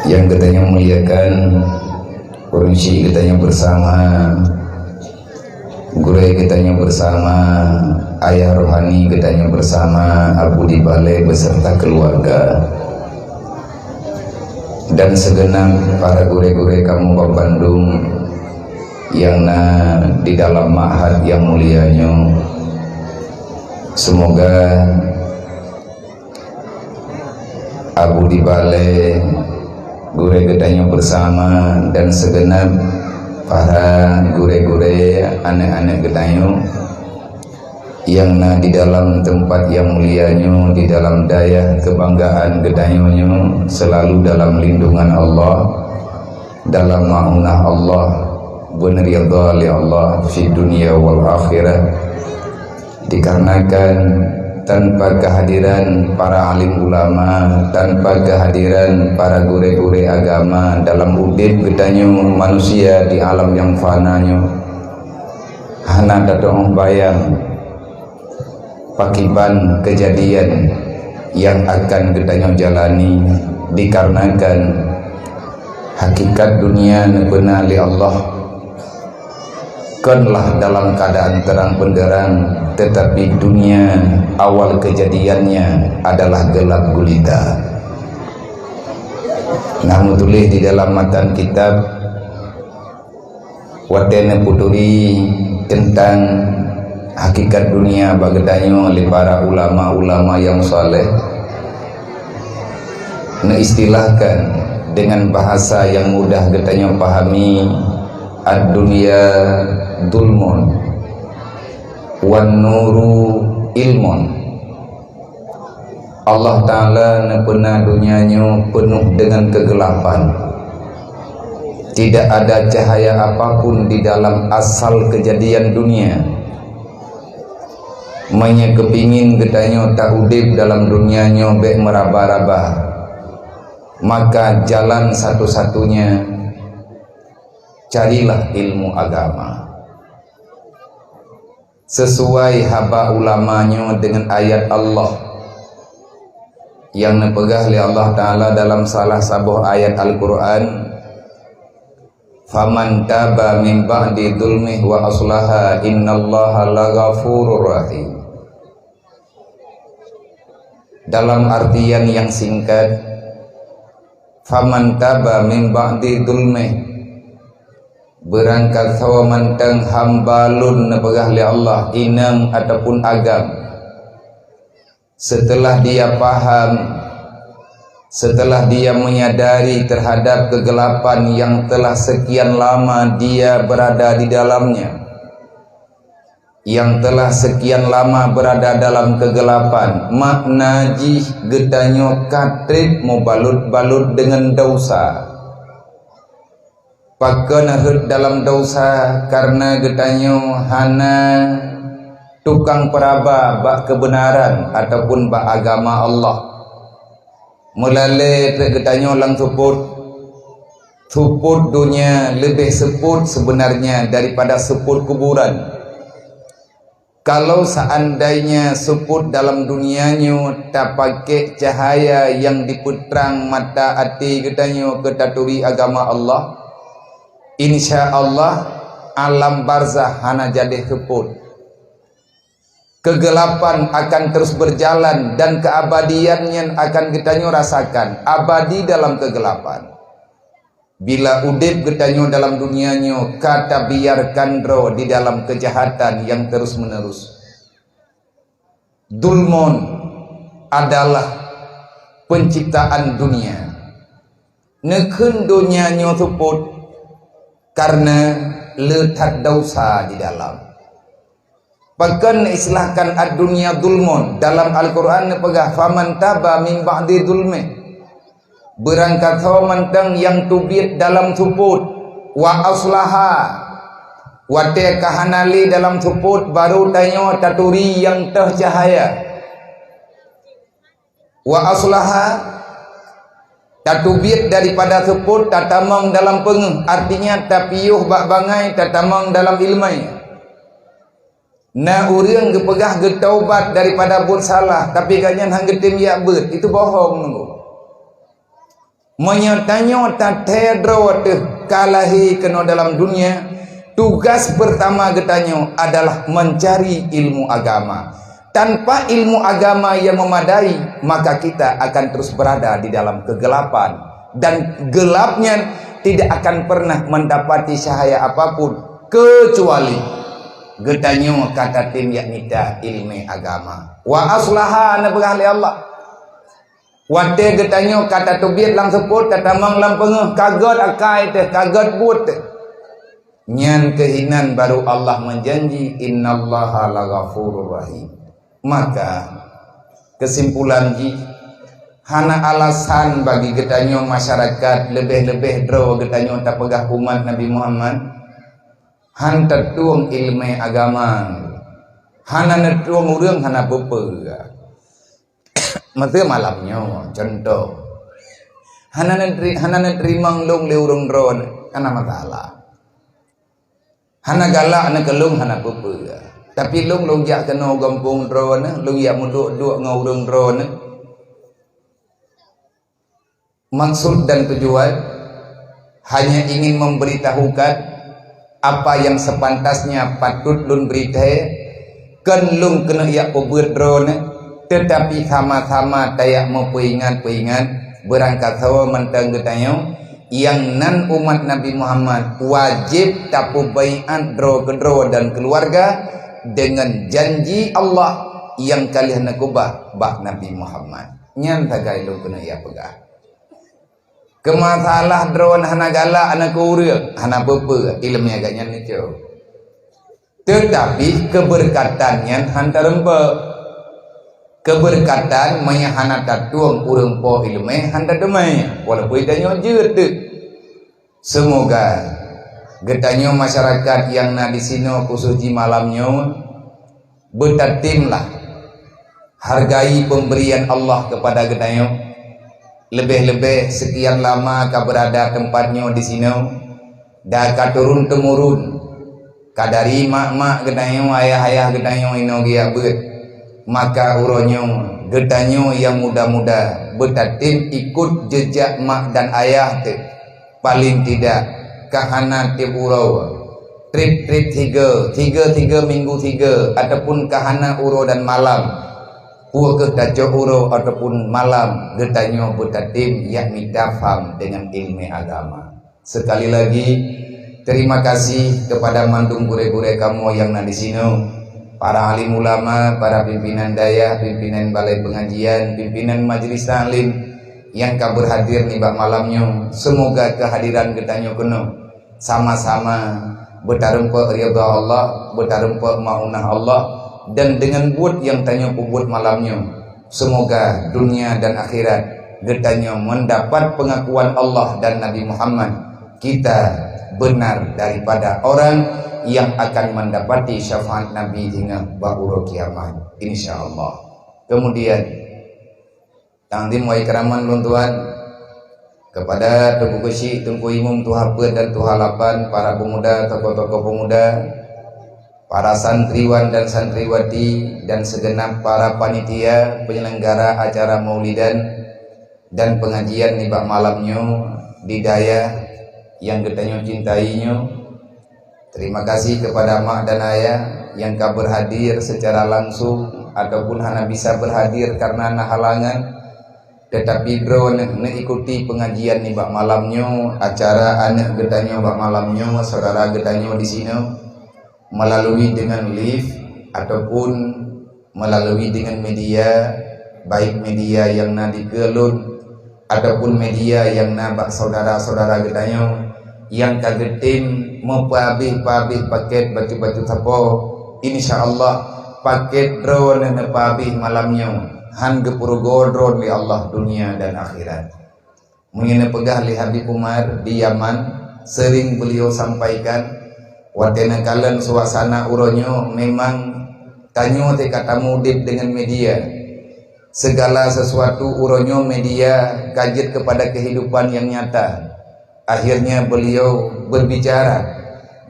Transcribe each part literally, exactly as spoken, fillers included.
Nyang geutanyoe muliakan, ureueng syik geutanyoe bersama, gurée geutanyoe bersama, ayah rohani geutanyoe bersama, Abu di Balé beserta keluarga, dan segenap para gurée-gurée kamoe bandum nyang na di dalam ma'had nyang mulia nyoe. Semoga Abu di Balé, gurée geutanyoe bersama, dan segenap para gurée-gurée, aneuk-aneuk geutanyoe nyang na di dalam teumpat nyang mulia nyoe, di dalam dayah keubanggaan geutanyoe nyoe, seulalu dalam lindungan Allah, dalam maunah Allah, beuneurido lé Allah fid dunya wal akhirah. Dikarenakan tanpa kehadiran para alim ulama, tanpa kehadiran para gurée-gurée agama dalam udeb geutanyoe manusia di alam nyang fana nyoe, hana tatu'oh bayang pakriban keujadian nyang akan geutanyoe jalani, dikarenakan hakikat dunia neupeuna lé Allah. Konlah dalam keadaan terang benderang, tetapi dunia awal kejadiannya adalah gelap gulita. Nah, meutuléh di dalam matan kitab, watée neuputuri teuntang hakikat dunia bak geutanyoe lé para ulama-ulama nyang saleh, neuistilahkan dengan bahasa nyang mudah geutanyoe pahami, "Ad-dunya zulmun, wan nuru ilmun." Allah Ta'ala neupeuna dunia nyoe peunoh dengan kegelapan. Tidak ada cahaya apapun di dalam asal kejadian dunia. Meunyoe keupingin geutanyoe taudeb dalam dunia nyoe bék meuraba-raba, maka jalan satu-satunya, carilah ilmu agama. Sesuai haba ulama nyoe dengan ayat Allah nyang neupeugah lé Allah Ta'ala dalam salah saboh ayat Al-Qur'an, "Faman taba min ba'di zulmihi wa aslaha innallaha laghafurur rahim." Dalam artian nyang singkat, "Faman taba min ba'di zulmihi," beurangkasoe mantong hamba Lôn neupeugah lé Allah, inong ataupun agam, setelah dia paham, setelah dia menyadari terhadap kegelapan yang telah sekian lama dia berada di dalamnya, yang telah sekian lama berada dalam kegelapan, makna jih geutanyoe ka treb meubalot-balot deungon desya. Pakon rhot dalam desya? Kareuna geutanyoe hana tukang peuraba bak keubeunaran ataupun bak agama Allah. Meulalée treb geutanyoe lam seupôt. Seupôt donya leubeh seupôt seubeunarnya daripada seupôt kuburan. Kalau seandainya seupôt dalam dunia nyoe tapakék cahaya nyang dipeutrang mata até geutanyoe keu taturi agama Allah, insya Allah alam barzakh hana jadeh seupôt. Kegelapan akan terus berjalan dan keabadian nyan akan geutanyoe rasakan, abadi dalam kegelapan. Bila udeb geutanyoe dalam dunia nyoe ka tabiarkan droe di dalam keujahatan nyang terus-menerus. Zulmun adalah penciptaan dunia. Neukheun donya nyoe seupôt kareuna le that desya di dalam. Pakon isilahkan ad-dunya zulmun? Dalam Al-Qur'an neupeugah, "Faman taba min ba'di zulmih." Beurangkasoe mantong nyang teubiet dalam seupôt, wa aslaha. Watée ka hana lé dalam seupôt, barô tanyoe taturi nyang teuh cahaya. Wa aslaha, tateubiet daripada seupôt tatamong dalam peungeuh, artinya tapiôh bak bangai tatamong dalam iéleumé. Na ureuëng geupeugah geutaubat daripada buet salah, tapi gobnyan han geutem jak beuet, itu bohong nunggu. Meunyoe tanyoe tathée droe teuh ka lahé keunoe dalam dunia, tugas peurtama geutanyoe adalah meuncari ilmu agama. Tanpa ilmu agama yang memadai, maka kita akan terus berada di dalam kegelapan. Dan gelap nyan tidak akan pernah mendapati cahaya apapun, kecuali geutanyoe ka tatem jak mita ileumé agama. Wa aslaha, neupeugah lé Allah. Watée geutanyoe ka tateubiet lam seupôt, tatamong lam peungeuh, ka gét akai teuh, ka gét buet teuh. Nyan keuh inan baru Allah meujanji, "Innallaha laghafurur rahim." Maka, keusimpulan jih, hana alasan bagi geutanyoe masyarakat, leubeh-leubeh droe geutanyoe tapeugah umat Nabi Muhammad, han tatueng ileumé agama. Hana neutueng ureuëng hana peue-peue. Masa malam nyoe, contoh, hana neuteri-, hana neuteurimong lôn lé ureuëng droe, hana masalah. Hana galak neuh keu lôn, hana peue-peue. Tapi lôn, lôn jak keunoe gampông droe neuh, lôn jak meuduek-duek ngon ureuëng droe neuh. Maksud dan tujuan hanya ingin memberitahukan apa yang sepantasnya patut lôn bri thée, kon lôn keuneuk jak peubeuet droe neuh, teutapi sama-sama tajak meupeuingat-peuingat, beurangkasoe mantong geutanyoe, nyang nan umat Nabi Muhammad wajéb tapeubaiát droe keudroe dan keuluwarga deungon janji Allah nyang ka lheueh neukeubah bak Nabi Muhammad. Nyan sagai lôn keuneuk jak peugah. Keumasalah droe hana galak aneuk ureuëng, hana peue-peue, ileumé agak nyan neucok. Teutapi keubeureukatannya han tarumpok. Keubeureukatannya meunyo hana tatueng ureuëng po ileumé han tateumé, walaupun tanyoe jeuet teuk. Seumoga geutanyoe masyarakat nyang na disinoe khusus jih malam nyoe beutatimlah hargai pemberian Allah kepada geutanyoe. Leubeh-leubeh sekian lama ka beurada teumpat nyoe disinoe, dan ka turun-teumurun, ka dari mak-mak geutanyoe, ayah-ayah geutanyoe inoe geujak beuet. Maka uroe nyoe geutanyoe nyang muda-muda beutatim ikot jeujak mak dan ayah teuh. Paleng tidak ka hana tieb uroe, treb-treb sigoe, sigoe-sigoe minggu sigoe, ataupun ka hana uroe dan malam. Peu kheueh tacok uroe ataupun malam, geutanyoe beutatim jak mita pham deungon ileumé agama. Sekali lagi, terima kasih kepada mandum gurée-gurée kamoe nyang na disinoe, para alim ulama, para pimpinan dayah, pimpinan balai pengajian, pimpinan majlis taklim nyang ka beurhadir nibak malam nyoe. Seumoga keuhadiran geutanyoe keunoe sama-sama beutarumpok ridha Allah, beutarumpok maunah Allah, dan deungon buet nyang tanyoe peubuet malam nyoe, seumoga dunia dan akhirat geutanyoe mendapat pengakuan Allah dan Nabi Muhammad, kita benar daripada orang yang akan mendapati syafaat Nabi singoh bak uroe kiamat, insya Allah. Kemudian, tangdim wa ikraman lôn tuan, kepada Teungku Keuchik, Teungku Imum, Tuha Peuet dan Tuha Lapan, para pemuda, tokoh-tokoh pemuda, para santriwan dan santriwati, dan segenap para panitia penyelenggara acara maulidan dan pengajian nibak malam nyoe di dayah nyang geutanyoe cintai nyoe. Terima kasih kepada mak dan ayah nyang ka beurhadir secara langsung ataupun hana bisa beurhadir karena na halangan, teutapi droeneuh neuikuti pengajian nibak malam nyoe, acara aneuk geutanyoe bak malam nyoe, saudara geutanyoe disinoe, melalui deungon live ataupun melalui deungon media, baik media nyang na dikeue lôn ataupun media nyang na bak saudara-saudara geutanyoe nyang ka geutem meupeuabéh-peuabéh paket bacut-bacut sapo. Insya Allah, paket droeneuh neupeuabéh malam nyoe, han geupeurugoe droeneuh lé Allah dunia dan akhirat. Meunyoe neupeugah lé Habib Umar di Yaman, sering beliau sampaikan, watée neukalon suasana uroe nyoe, memang tanyoe teuka tamu udeb deungon media. Segala sesuatu uroe nyoe media ka jeuet kepada kehidupan yang nyata. Akhirnya beliau berbicara,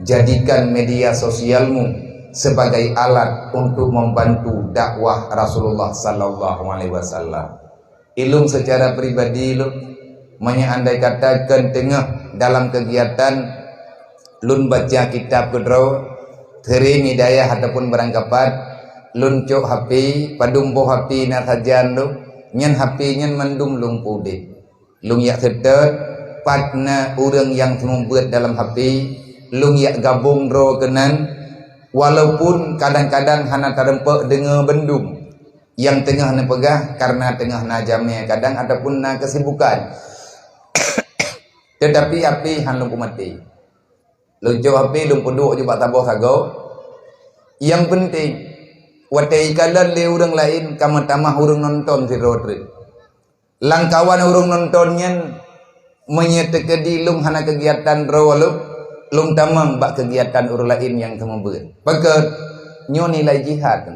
jadikan media sosialmu sebagai alat untuk membantu dakwah Rasulullah sallallahu alaihi wasallam. Ilôn secara pribadi lôn, Meunyoe andai kata kheun teungoh dalam keugiatan lôn baca kitab keudroe, seuring i dayah ataupun barangkapat, lôn cok H P, padum boh H P na sajan lôn, nyan H P nyan mandum lôn peudeh. Lôn jak seutôt, pat na ureuëng nyang seumeubeuet dalam H P, lôn jak gabong droe keunan, walaupun kadang-kadang hana tareumpok deungoe bandum nyang teungoh neupeugah kareuna teungoh na jamé kadang ataupun na keusibukan. Teutapi H P han lôn peumaté. Lôn cok H P lôn peuduek ju bak saboh sagoe. Nyang peunteng, watée ikalon lé ureuëng laén ka meutamah ureuëng nonton sidroe treuk. Lamkawan ureuëng nonton nyan, meunyoe teukeudi lôn hana keugiatan droe lôn, lôn tamong bak keugiatan ureuëng laén nyang seumeubeuet. Pakon? Nyoe nilai jihad.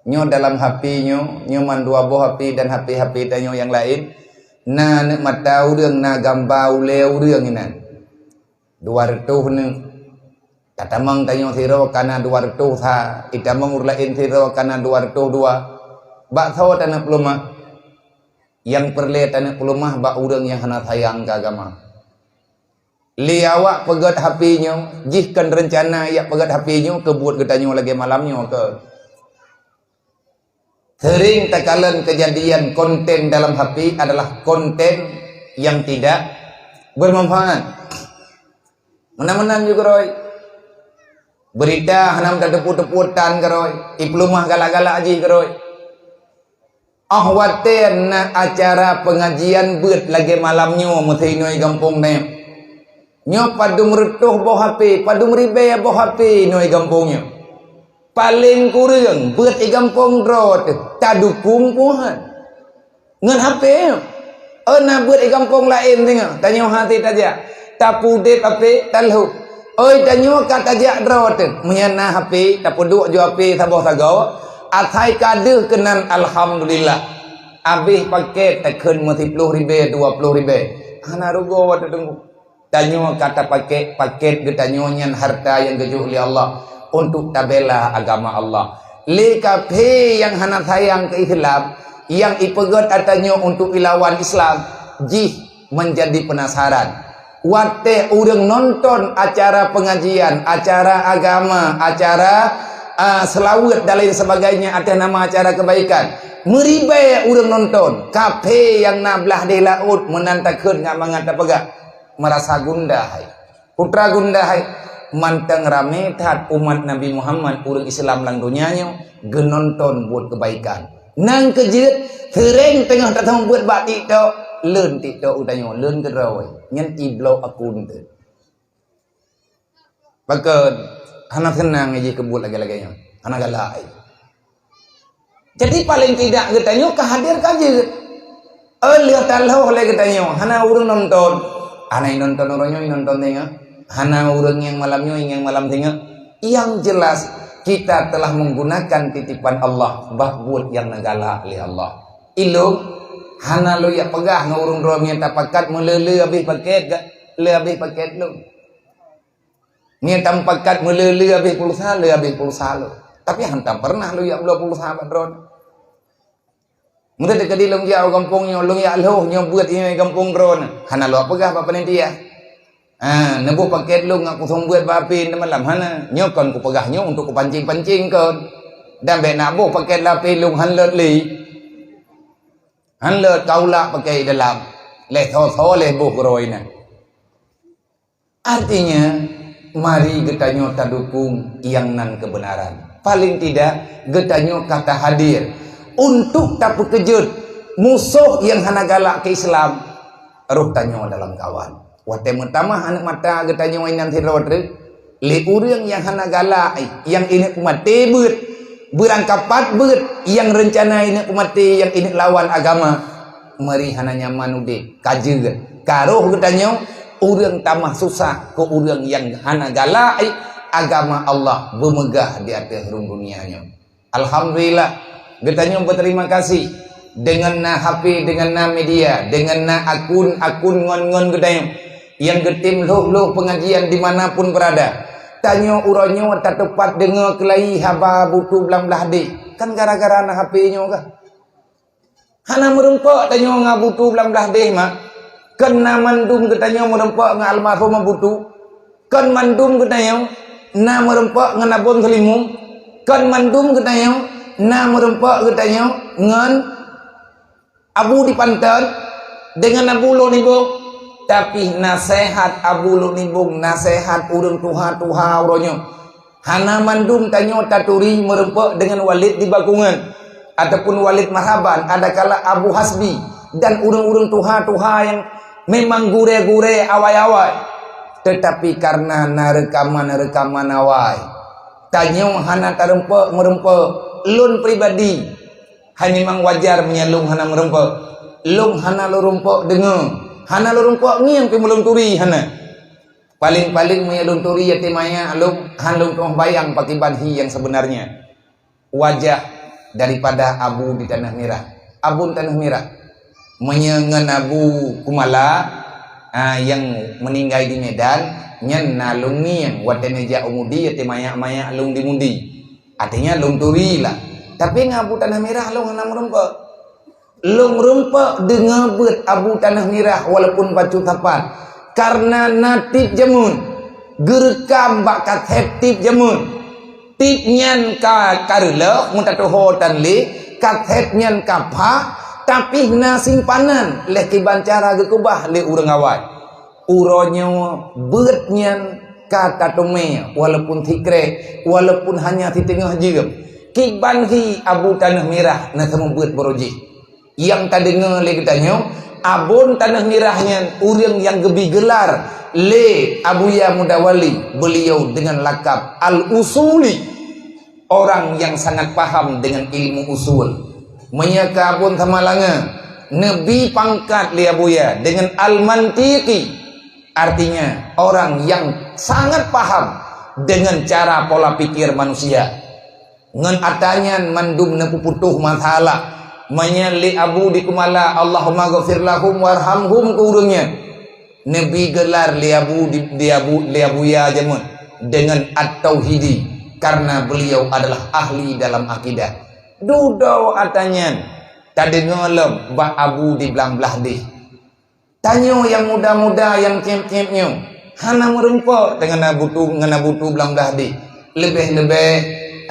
Nyoe dalam H P nyoe, nyoe mandua boh H P dan H P-H P tanyoe nyang laén, na aneuk mata ureuëng, na gamba ulée ureuëng inan. Dua reutôh neuk. Tatamong tanyoe sidroe kana dua reutôh sa, itamong ureuëng laén sidroe kana dua reutôh dua. Bak soe taneuk peuleumah? Nyang peureulée taneuk peuleumah bak ureuëng nyang hana sayang keu agama. Lé awak peugét H P nyoe, jih kon reuncana jak peugét H P nyoe keu buet geutanyoe lagée malam nyoe keu. Seuring takalon keujadian konten dalam H P adalah konten nyang tidak bermanfaat. Meunan-meunan ju keurôi. Beurita hana meutateupeue-teupeue tan keurôi, ipeuleumah galak-galak jih keurôi. Óh watée na acara peungajian beuet lagée malam nyoe meusi inoe gampông nyoe. Nyoe padum reutôh boh H P, padum ribée boh H P inoe gampông nyoe. Paleng kureueng beuet i gampông droe teuh tadukong puhan. Ngon H P nyoe. Oh, na beuet i gampông laén singoh, tanyoe hase tajak. Tapudeb H P talhôk. Oi, tanyoe ka tajak droe teuh. Meunyoe na H P, tapeuduek ju H P saboh sagoe. Asai ka deuh keunan, alhamdulillah. Abéh paket takheun meusiploh ribée, dua ploh ribée. Hana rugoe watée teungku. Tanyoe ka tapakék, paket geutanyoe nyan harta nyang geujok lé Allah untuk tabela agama Allah. Lé kafé nyang hana sayang keu Islam, nyang ipeugét atra nyoe untuk ilawan Islam, jih menjadi penasaran. Watée ureuëng nonton acara pengajian, acara agama, acara, a, seulaweuet dan lain sebagainya atas nama acara kebaikan, meuribée ureuëng nonton, kafé nyang na blaih deh laôt meunan takheun ngat mangat tapeugah. Meurasa gundah hai. Peue teuma gundah hai? Mantong ramé that umat Nabi Muhammad, ureuëng Islam lam donya nyoe, geunonton buet keubaikan. Nyang keujeuet, seuring teungoh tatong buet bak TikTok, leuen TikTok geutanyoe, leuen keudroe. Nyan iblok akun teuh. Pakon hana seunang jih keu buet lagée-lagée nyoe. Hana galak jih. Jadi, paling tidak geutanyoe ka hadir ka jeuet. Oh, lheueh talhôh lé geutanyoe, hana ureuëng nonton. Hana inonton uroe nyoe, inonton teungoh. Hana ureuëng nyang malam nyoe, nyang malam teungoh. Yang jelas, kita telah menggunakan titipan Allah, bah buet nyang neugalak lé Allah. Ilong, hana lôn jak peugah ngon ureuëng droe meunyoe tapakat meuleu-leu habéh paket, le habéh paket lôn. Nyan tamupakat meuleu-leu habéh pulsa, le habéh pulsa lôn. Tapi hantom pernah lôn jak bloe pulsa bak droeneuh. Meunteuk teukeudi lôn jak u gampông nyoe, lôn jak lhôh nyoe beuet nyoe gampông droeneuh. Hana lôn peugah bak panitia. Ha, neuboh paket lôn ngat kusong beuet bak H P malam, hana. Nyoe kon kupeugah nyoe untuk kupancing-pancing kon. Dan bék na boh paket lam H P lôn han lôt lé. Han lôt ka ulak pakai dalam. Leh tho-tho leh boh keurôi na. Artinya, mari geutanyoe tadukong nyang nan keubeunaran. Paling tidak, geutanyoe ka tahadir untuk tapeukeujot musoh nyang hana galak keu Islam, roh tanyoe dalam kawan. Watée meutamah aneuk mata geutanyoe inan sidroe treuk, lé ureuëng nyang hana galak, nyang ineuk peumaté beuet, beurangkapat beuet, nyang reuncana ineuk peumaté, nyang ineuk lawan agama, meuri hana nyaman udeb, ka jeuet, ka roh geutanyoe, ureuëng tamah susah keu ureuëng nyang hana galak agama Allah beumeugah di ateueh rhueng dunia nyoe. Alhamdulillah, geutanyoe beuterima kasih deungon na H P, deungon na media, deungon na akun-akun ngon-ngon geutanyoe nyang geutem lhôh-lhôh peungajian di mana pun beurada. Tanyoe uroe nyoe tateupat deungoe keulayi haba butu blang blaih deh. Kan gara-gara na H P nyoe kah? Hana meurumpok tanyoe ngon butu blang blaih deh, mak. Kon na mandum geutanyoe meureumpok ngon almarhum Abu Tu. Kon mandum geutanyoe na meureumpok ngon Abon Seulimum. Kon mandum geutanyoe na meureumpok geutanyoe ngon Abu di Panton, deungon Abu Lôn Nibong. Tapi naseuhat Abu Lôn Nibong, naseuhat ureuëng tuha-tuha uroe nyoe. Hana mandum tanyoe taturi meureumpok deungon Walid di Bakungan ataupun Walid Marhaban, adakala Abu Hasbi dan ureuëng-ureuëng tuha-tuha nyang memang gurée-gurée awai-awai. Teutapi kareuna na reukaman-reukaman awai, tanyoe hana tareumpok meureumpok. Lôn pribadi, hai memang wajar meunyoe lôn hana meureumpok. Lôn hana lôn reumpok deungoe, hana lôn reumpok ngieng pih meulôn turi hana. Paleng-paleng meunyoe lôn turi até manyak lôn, han lôn teumah bayang pakriban hi nyang seubeunarnya wajah daripada Abu di Tanoh Mirah. Abon Tanoh Mirah. Meunyoe ngon Abu Kumala, ah, nyang meuninggai di Medan, nyan na lôn ngieng watée neujak u Mudi até manyak-manyak lôn di Mudi. Artinya lôn turi lah. Tapi ngon Abu Tanoh Mirah lôn hana meureumpok. Lôn reumpok deungoe beuet Abu Tanoh Mirah walaupun bacut sapat, kareuna na tieb jameun geureukam bak kasét tieb jameun. Tieb nyan ka, ka reulôh meutatuho tan lé, kasét nyan ka phak, tapi na simpanan lé kiban cara geukeubah lé ureuëng awai. Uroe nyoe beuet nyan ka tateumé walaupun sikrek, walaupun hanya siteungoh jeuem. Kiban hi Abu Tanoh Mirah na seumeubeuet baroe jih. Nyang tadeungoe lé geutanyoe, Abon Tanoh Mirah nyan ureuëng nyang geubi geular lé Abuya Mudawali, beliau dengan lakab Al-Usuli, orang yang sangat paham dengan ilmu usul. Meunyoe keu Abon Samalanga, neubi pangkat lé Abuya dengan Al-Mantiqi, artinya orang yang sangat paham dengan cara pola pikir manusia. Ngon ata nyan mandum neupeuputoh masalah. Meunyoe lé Abu di Kumala, Allahumma ghafir lahum warhamhum keu ureuëng nyan. Neubi geular lé Abu di, di Abu, lé Abuya jameun deungon At-Tauhidi, kareuna beliau adalah ahli dalam akidah. Dudoe ata nyan tadeungoe lom bak Abu di Blang Blahdeh. Tanyoe nyang muda-muda nyang tieb-tieb nyoe hana meureumpok deungon Abu Tu, ngon Abu Tu Blang Blahdeh. Leubeh-leubeh,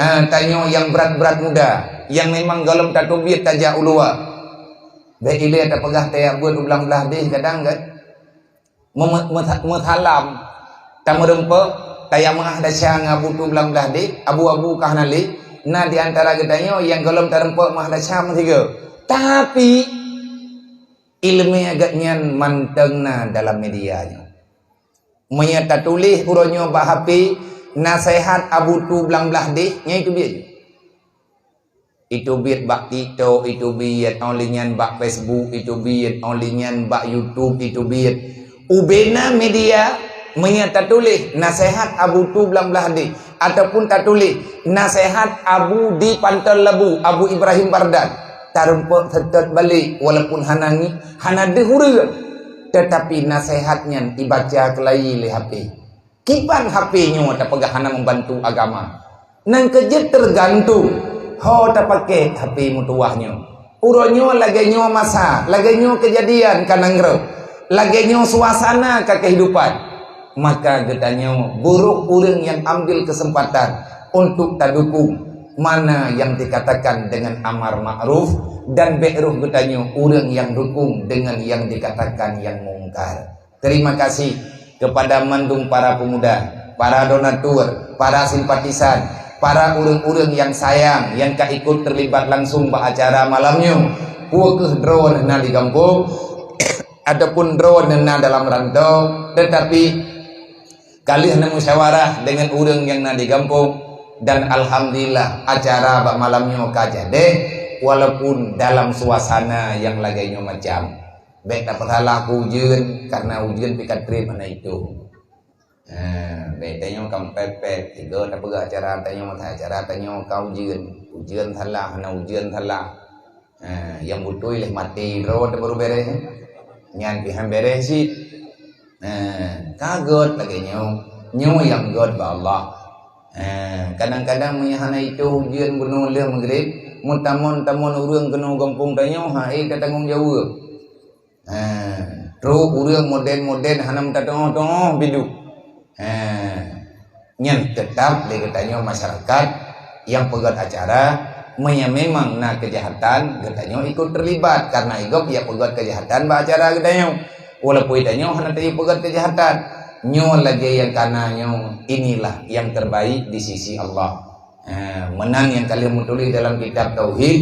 ah, tanyoe nyang brat-brat muda, nyang memang gohlom tateubiet tajak u luwa. Bék ilée tapeugah tajak beuet u Blang Blahdeh kadang kan. Meume-, meusa-, meusalam, tameureumpok, tajak meuah desya ngon Abu Tu Blang Blahdeh, abu-abu ka hana lé. Na di antara geutanyoe nyang gohlom tareumpok meuah desya meusigoe. Tapi ileumé agak nyan mantong na dalam media nyoe. Meunyoe tatuléh uroe nyoe bak H P, naseuhat Abu Tu Blang Blahdeh, nyan iteubiet. Iteubiet bak TikTok, iteubiet, oh lheueh nyan bak Facebook, iteubiet, oh lheueh nyan bak YouTube, iteubiet. Ubena media, meunyoe tatuléh naseuhat Abu Tu Blang Blahdeh, ataupun tatuléh naseuhat Abu di Panton Labu, Abu Ibrahim Bardan, tareumpok seutôt balek walaupun hana ngi-, hana deuh ureuëng, teutapi naseuhat nyan ibaca keulayi lé H P. Kiban H P nyoe tapeugah hana meubantu agama. Nang keujeuet teugantung ho tapakée H P meutuwah nyoe. Uroe nyoe lagée nyoe masa, lagée nyoe keujadian ka nanggroe, lagée nyoe suasana ka keuhidupan. Maka geutanyoe burok ureuëng nyang ambil keuseumpatan untuk tadukong mana nyang dikatakan deungon amar ma'ruf dan bék roh geutanyoe ureuëng nyang dukong deungon nyang dikatakan nyang mungkar. Terima kasih kepada mandum para pemuda, para donatur, para simpatisan, para ureuëng-ureuëng nyang sayang nyang ka ikut terlibat langsung bak acara malam nyoe. Peu kheueh droeneuh na di gampông, ataupun droeneuh na dalam rantau, teutapi ka lheueh neumusyawarah deungon ureuëng nyang na di gampông, dan alhamdulillah acara bak malam nyoe ka jadeh, walaupun dalam suasana nyang lagée nyoe macam. Bék tapeusalah keu ujeuen, kareuna ujeuen pih ka treb hana itôh. Ha, bék tanyoe ka pepet, tiga tapeugah acara tanyoe, masa acara tanyoe ka ujeuen. Ujeuen salah, hana ujeuen salah. Ha, nyang beutôi lheueh maté droe teuh baru beréh. Nyan pih han beréh cit. Ha, ka gét lagée nyoe. Nyoe nyang gét bak Allah. Ha, kadang-kadang meunyoe hana itôh ujeuen bunoe lheueh Maghrib, meutamon-tamon ureuëng keunoe gampông tanyoe, ha, ék tatanggong jaweueb. Ha, Trok ureuëng moden-moden hana meutateuoh-teuoh bidu. Ha, nyan teutap lé geutanyoe masyarakat nyang peugét acara, meunyo memang na keujahatan, geutanyoe ikot terlibat karena i gob nyang peugét keujahatan bak acara geutanyoe. Walaupun tanyoe hana tayue peugét keujahatan, nyoe lagée nyang kana nyoe, inilah yang terbaik di sisi Allah. Ha, meunan nyang ka lheueh meutuléh dalam kitab tauhid,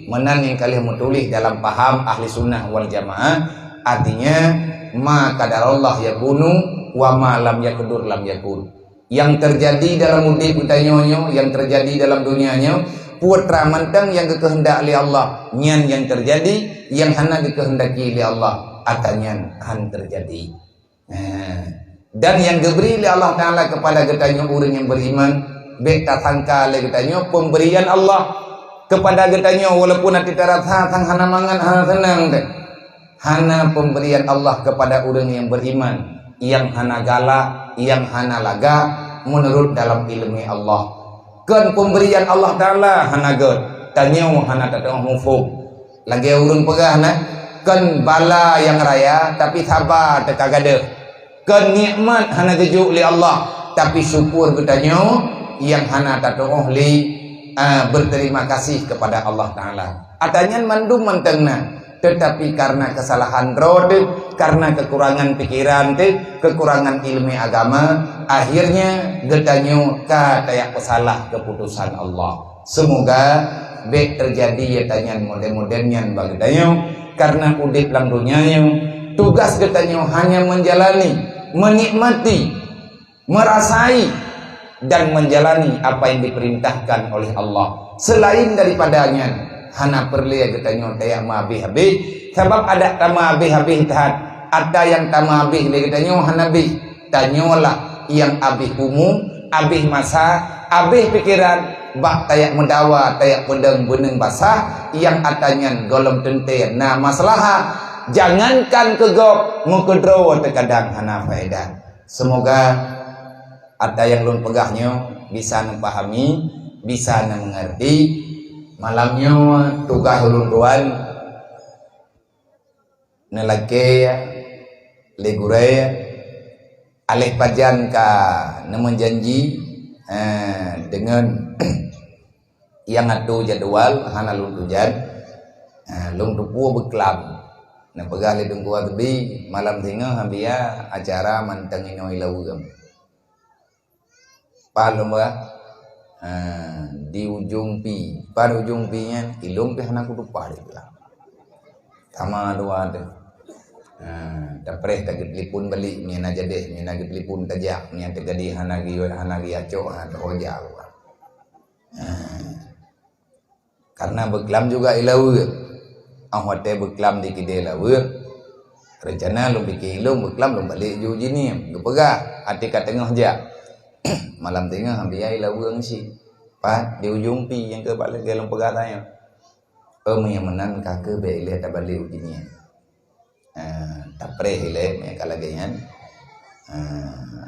meunan nyang ka lheueh meutuléh dalam paham ahli sunnah wal jamaah, artinya, ma qadarallah yakunu wa ma lam yaqdur lam yakun. Yang terjadi dalam udeb geutanyoe nyoe, yang terjadi dalam dunia nyoe, putra mantong yang geukeuheundak lé Allah, nyan yang terjadi, yang hana geukeuheundaki lé Allah, ata nyan han terjadi. Nah, dan yang geubri lé Allah Taala kepada geutanyoe ureuëng yang beriman, bék tasangka lé geutanyoe pemberian Allah kepada geutanyoe, walaupun hati tarasa sang hana mangat, hana senang teuh. Hana pemberian Allah kepada ureuëng yang beriman, yang hana galak, yang hana lagak menurut dalam ilmu Allah. Kon pemberian Allah Taala hana gét, tanyoe hana tateuoh muphom. Lagée ureuëng peugah na, kon bala nyang raya, tapi saba teuka gadeuh. Kon nikmat hana geujok lé Allah, tapi syukur geutanyoe nyang hana tateuoh lé, a, berterima kasih kepada Allah Taala. Ata nyan mandum mantong na, tetapi karena kesalahan droe teuh, karena kekurangan pikiran teuh, kekurangan ilmu agama, akhirnya geutanyoe ka tayak peusalah keputusan Allah. Semoga bék terjadi nyata nyan model-model nyan bak geutanyoe, karena udeb lam dunia nyoe, tugas geutanyoe hanya menjalani, menikmati, merasai, dan menjalani apa yang diperintahkan oleh Allah. Selain daripada nyan, hana peureulée geutanyoe tayak meuhabéh-habéh, sabab adak tameuhabéh-habéh that, ata nyang tameuhabéh lé geutanyoe hana beh. Tanyoe lah nyang abéh umu, abéh masa, abéh pikeran, bak tayak meudawa, tayak peudong beuneung basah, nyang ata nyan gohlom teuntée na maslahah. Jangankan keu gob, meukeudroe teukadang hana faedah. Semoga ata nyang lôn peugah nyoe bisa neupahami, bisa neumeungerti. Malam nyoe tugaih ulôn tuan neulakée lé gurée, aléh pajan ka neumeujanji, eh, deungon nyang atô jadwal hana lôn tujan, eh, lôn teupue beuklam. Neupeugah lé Teungku Wateubi, malam singoh Abia acara mantong inoe i Laweueng. Pat lôn peugah? Ha, di Ujong Pi. Pat Ujong Pi nyan, ilôn pih hana kutupat di beulah. Sama dua tu. Ha, tapreh tageuteulepon balik, meunan jadeh, meunan geuteulepon tajak, meunan teugadi hana geu-, hana geuacok, ha, teuhoja. Ha. Karena beuklam juga i Laweueng. Óh watée beuklam di keudée Laweueng, reuncana lôn pike ilôn beuklam lôn balek ju Jinim. Geupeugah, até ka teungoh jak. Malam teungoh Abia i Laweueng cit. Pat di Ujong Pi nyang keu bak lagée lôn peugah tanyoe. Oh, meunyoe meunan ka keuh bék ilée tabalek u Jinim. Eh, tapreh ilée, meuka lagée nyan. Eh,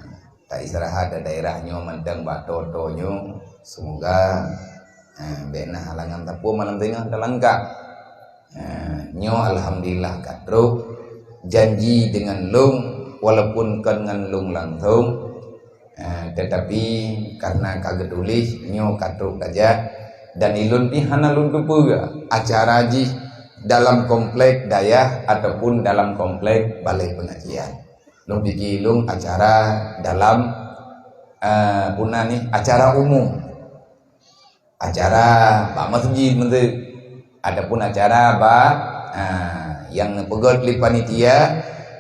taistirahat di daerah nyoe mantong bak toe-toe nyoe. Semoga, eh, bék na halangan sapeue malam teungoh talangkah. Eh, nyoe alhamdulillah ka trok. Janji deungon lôn, walaupun kon ngon lôn langsong. Eh, tetapi karena ka geutuléh nyoe ka trok ka jak, dan ilôn pih hana lôn teupeue acara jih dalam komplek dayah ataupun dalam komplek balai pengajian. Lôn pike ilôn acara dalam, eh, puna ni, acara umum. Acara bak masjid meunteu. Adapun acara bak, ha, nyang neupeugét lé panitia,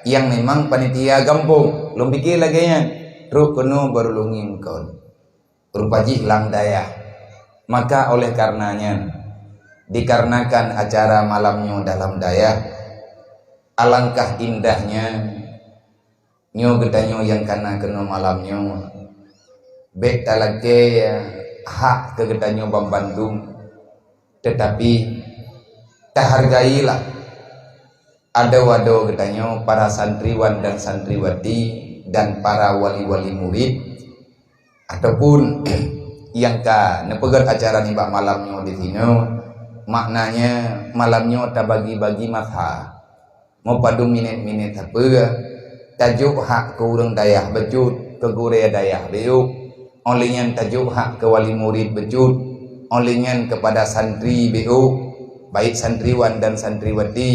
nyang memang panitia gampông. Lôn pike lagée nyan. Trok keunoe baru lôn ngieng kon. Rupa jih lam dayah. Maka oleh karena nyan, dikarenakan acara malam nyoe dalam dayah, alangkah indahnya nyoe geutanyoe nyang kana keunoe malam nyoe, bék talakée hak keu geutanyoe banmandum, teutapi tahargailah adoe-adoe geutanyoe para santriwan dan santriwati dan para wali-wali murid ataupun nyang ka neupeugét acara nibak malam nyoe disinoe. Maknanya malam nyoe tabagi-bagi masa. Meupadum minét-minét sapeue, tajok hak keu ureuëng dayah bacut, keu gurée dayah bacut, óh lheueh nyan tajok hak keu wali murit bacut, óh lheueh nyan keupada santri bacut, baik santriwan dan santriwati,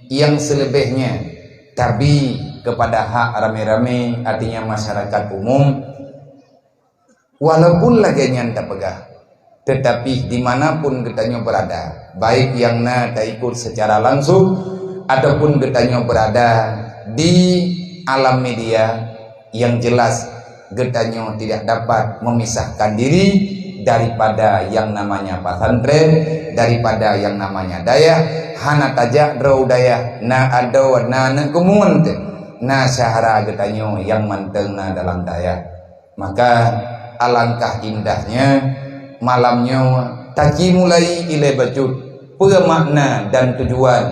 nyang seuleubeh nyan tabi keupada hak ramé-ramé, artinya masyarakat umum. Walaupun lagée nyan tapeugah, teutapi dimanapun geutanyoe beurada, baik nyang na taikot seucara langsong ataupun geutanyoe beurada di alam media, yang jelas geutanyoe tidak dapat memisahkan diri daripada yang namanya pesantren, daripada yang namanya dayah. Hana tajak droe u dayah, na adoe, na aneuk keumuen teuh, na syedara geutanyoe nyang mantong na dalam dayah. Maka alangkah indahnya malam nyoe taci mulai ilée bacut peue makna dan tujuan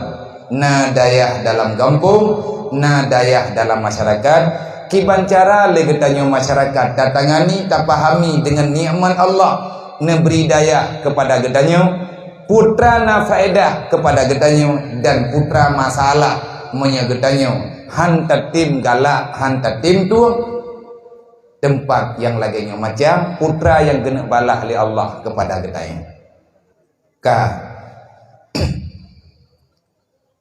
na dayah dalam gampông, na dayah dalam masyarakat, kiban cara lé geutanyoe masyarakat tatangani, tapahami deungon nikmat Allah neubri dayah keupada geutanyoe, putra na faedah keupada geutanyoe dan putra masalah meunyoe geutanyoe han tatem galak, han tatem tueng. Teumpat nyang lagée nyoe macam putra nyang geuneuk balaih lé Allah keupada geutanyoe. Ka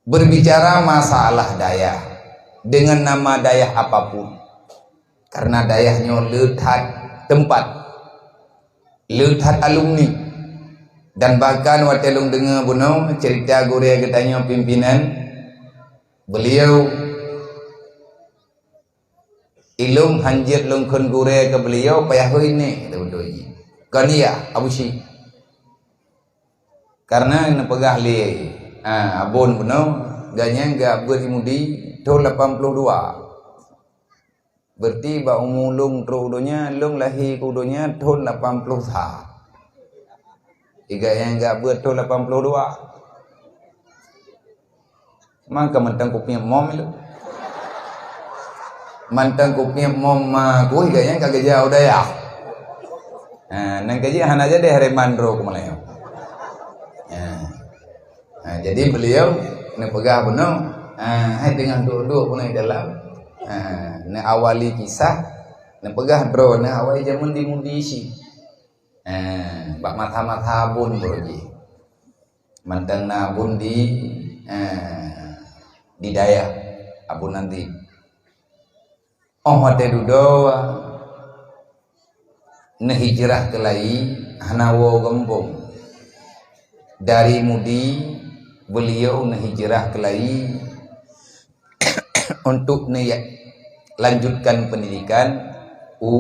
berbicara masalah dayah dengan nama dayah apapun, karena dayah nyoe le that teumpat, le that alumni, dan bahkan watée lôn deungoe bunoe cerita gurée geutanyoe pimpinan, beliau Ilôn hanjeuet lôn kheun gurée keu beliau payah hôi neh, beutôi jih. Kon iya, Abu Syik. Karena neupeugah lé, ah, Abon bunoe, gobnyan geubeuet i Mudi thon lapan ploh dua. Berarti bak umu lôn trok u donya, lôn lahé keu donya thon lapan ploh sa. Iga nyang geubeuet thon lapan ploh dua. Mangka mantong kupiep mom ilôn. Mantong kupiep mom ma kuh gaya ka geujak u dayah. Ha, nang kaji hana jadi hareman droe keumalaion. Ha. Ha, jadi beliau neupeugah bunoe, ha, hai teungoh duek-duek bunoe dalam. Ha, neuawali kisah, neupeugah droe neuh awai jameun di Mudi si. Ha, bak masa-masa Abon droe jih. Mantong na Abon di, eh, di dayah Abon Adib. Óh watée dudoe neuhijrah keulai hana woe gampông. Dari Mudi beliau neuhijrah keulai untuk neulanjutkan pendidikan u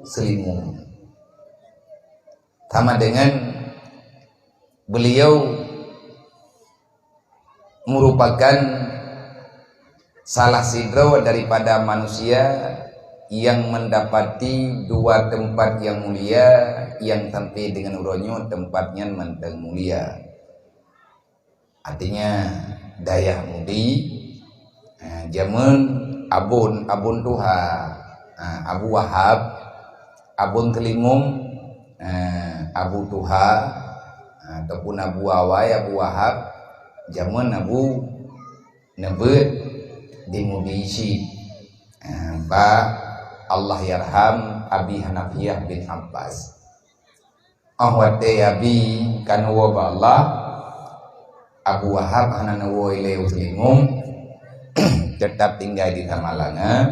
Seulimum. Sama dengan beliau merupakan salah sidroe daripada manusia yang mendapati dua tempat yang mulia, yang sampai dengan uroe nyoe tempat nyan mantong mulia. Artinya dayah Mudi, eh, jameun Abon, Abon Tuha, eh, Abu Wahab, Abon Seulimum, eh, Abu Tuha, eh, ataupun Abu Awai, Abu Wahab, jameun Abu neubeuet di Mudi si, eh, bak Allahyarham Abi Hanafiah bin Abbas. Óh watée Abi ka neuwoe bak Allah, Abu Wahab hana neuwoe ilée u Seulimum, teutap tinggai di Samalanga.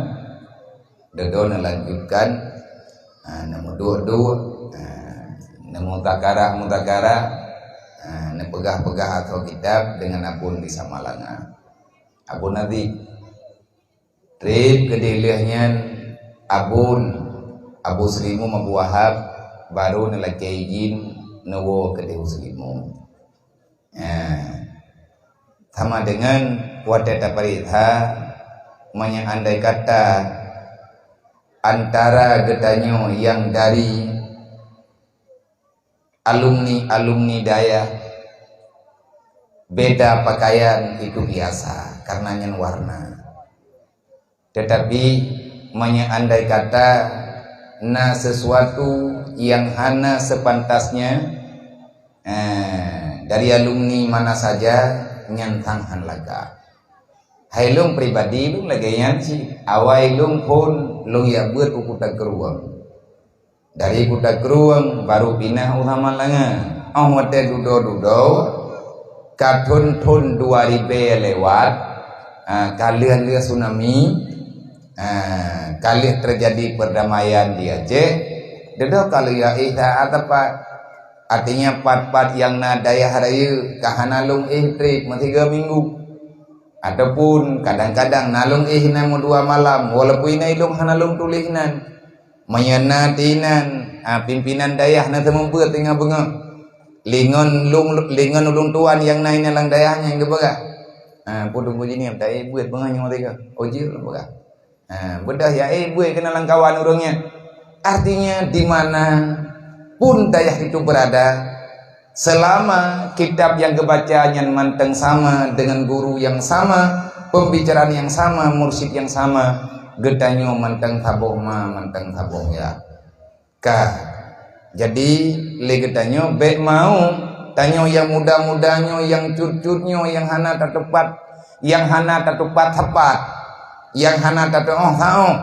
Dudoe neulanjutkan, ha, neumeuduek-duek, ha, neumutakarah-mutakarah, ha, neupeugah-peugah asoe kitab deungon Abon di Samalanga. Abon Adib. Treb keudeh lheueh nyan Abon, Abu Seulimum, Abu Wahab, barô neulakée idhin neuwoe keudeh u Seulimum. Nah, sama dengan watée tapareksa, meunyoe andai kata antara geutanyoe nyang dari alumni-alumni dayah, beda pakaian itu biasa, karena nyan warna. Tetapi, meunyoe andai kata na sesuatu yang hana sepantasnya, eh, dari alumni mana saja, nyan sang han lagak. Hai lôn pribadi lôn lagée nyan cit. Awai lôn phon lôn jak beuet u Kuta Krueng. Dari Kuta Krueng baru pinah u Samalanga. Óh watée dudoe-dudoe, ka thon-thon dua ribée lewat, ah, ka lheueh-lheueh tsunami, ah, ka lheueh teujadi peurdamaian di Aceh, dudoe ka lheueh éh that teumpat. Artinya pat-pat nyang na dayah rayeuk ka hana lôn éh treb meusigoe minggu. Ataupun kadang-kadang na lôn éh inan meudua malam, walaupun inan lôn hana lôn tuléh inan. Meunyoe na teuh inan, ah, pimpinan dayah na teumeubeuet teungoh beungoh. Lingon lôn, lingon ulôn tuan nyang na inan lam dayah nyan geupeugah, "Ah, peue teungku jih nyoe, taéh beuet beungoh nyoe teuka." Oh, jeuet lôn peugah. Ha, beudôh ya, eh, bui keunan lam kawan ureuëng nyan. Artinya, di mana pun dayah itu berada, selama kitab yang geubaca nyan mantong sama, dengan guru yang sama, pembicaraan yang sama, mursyid yang sama, geutanyoe mantong saboh ma, mantong saboh ya. Ka. Jadi, lé geutanyoe bék mau, tanyoe nyang muda-muda nyoe, nyang cut-cut nyoe, nyang hana tatupat, nyang hana tatupat sapat, nyang hana tatuoh saoh.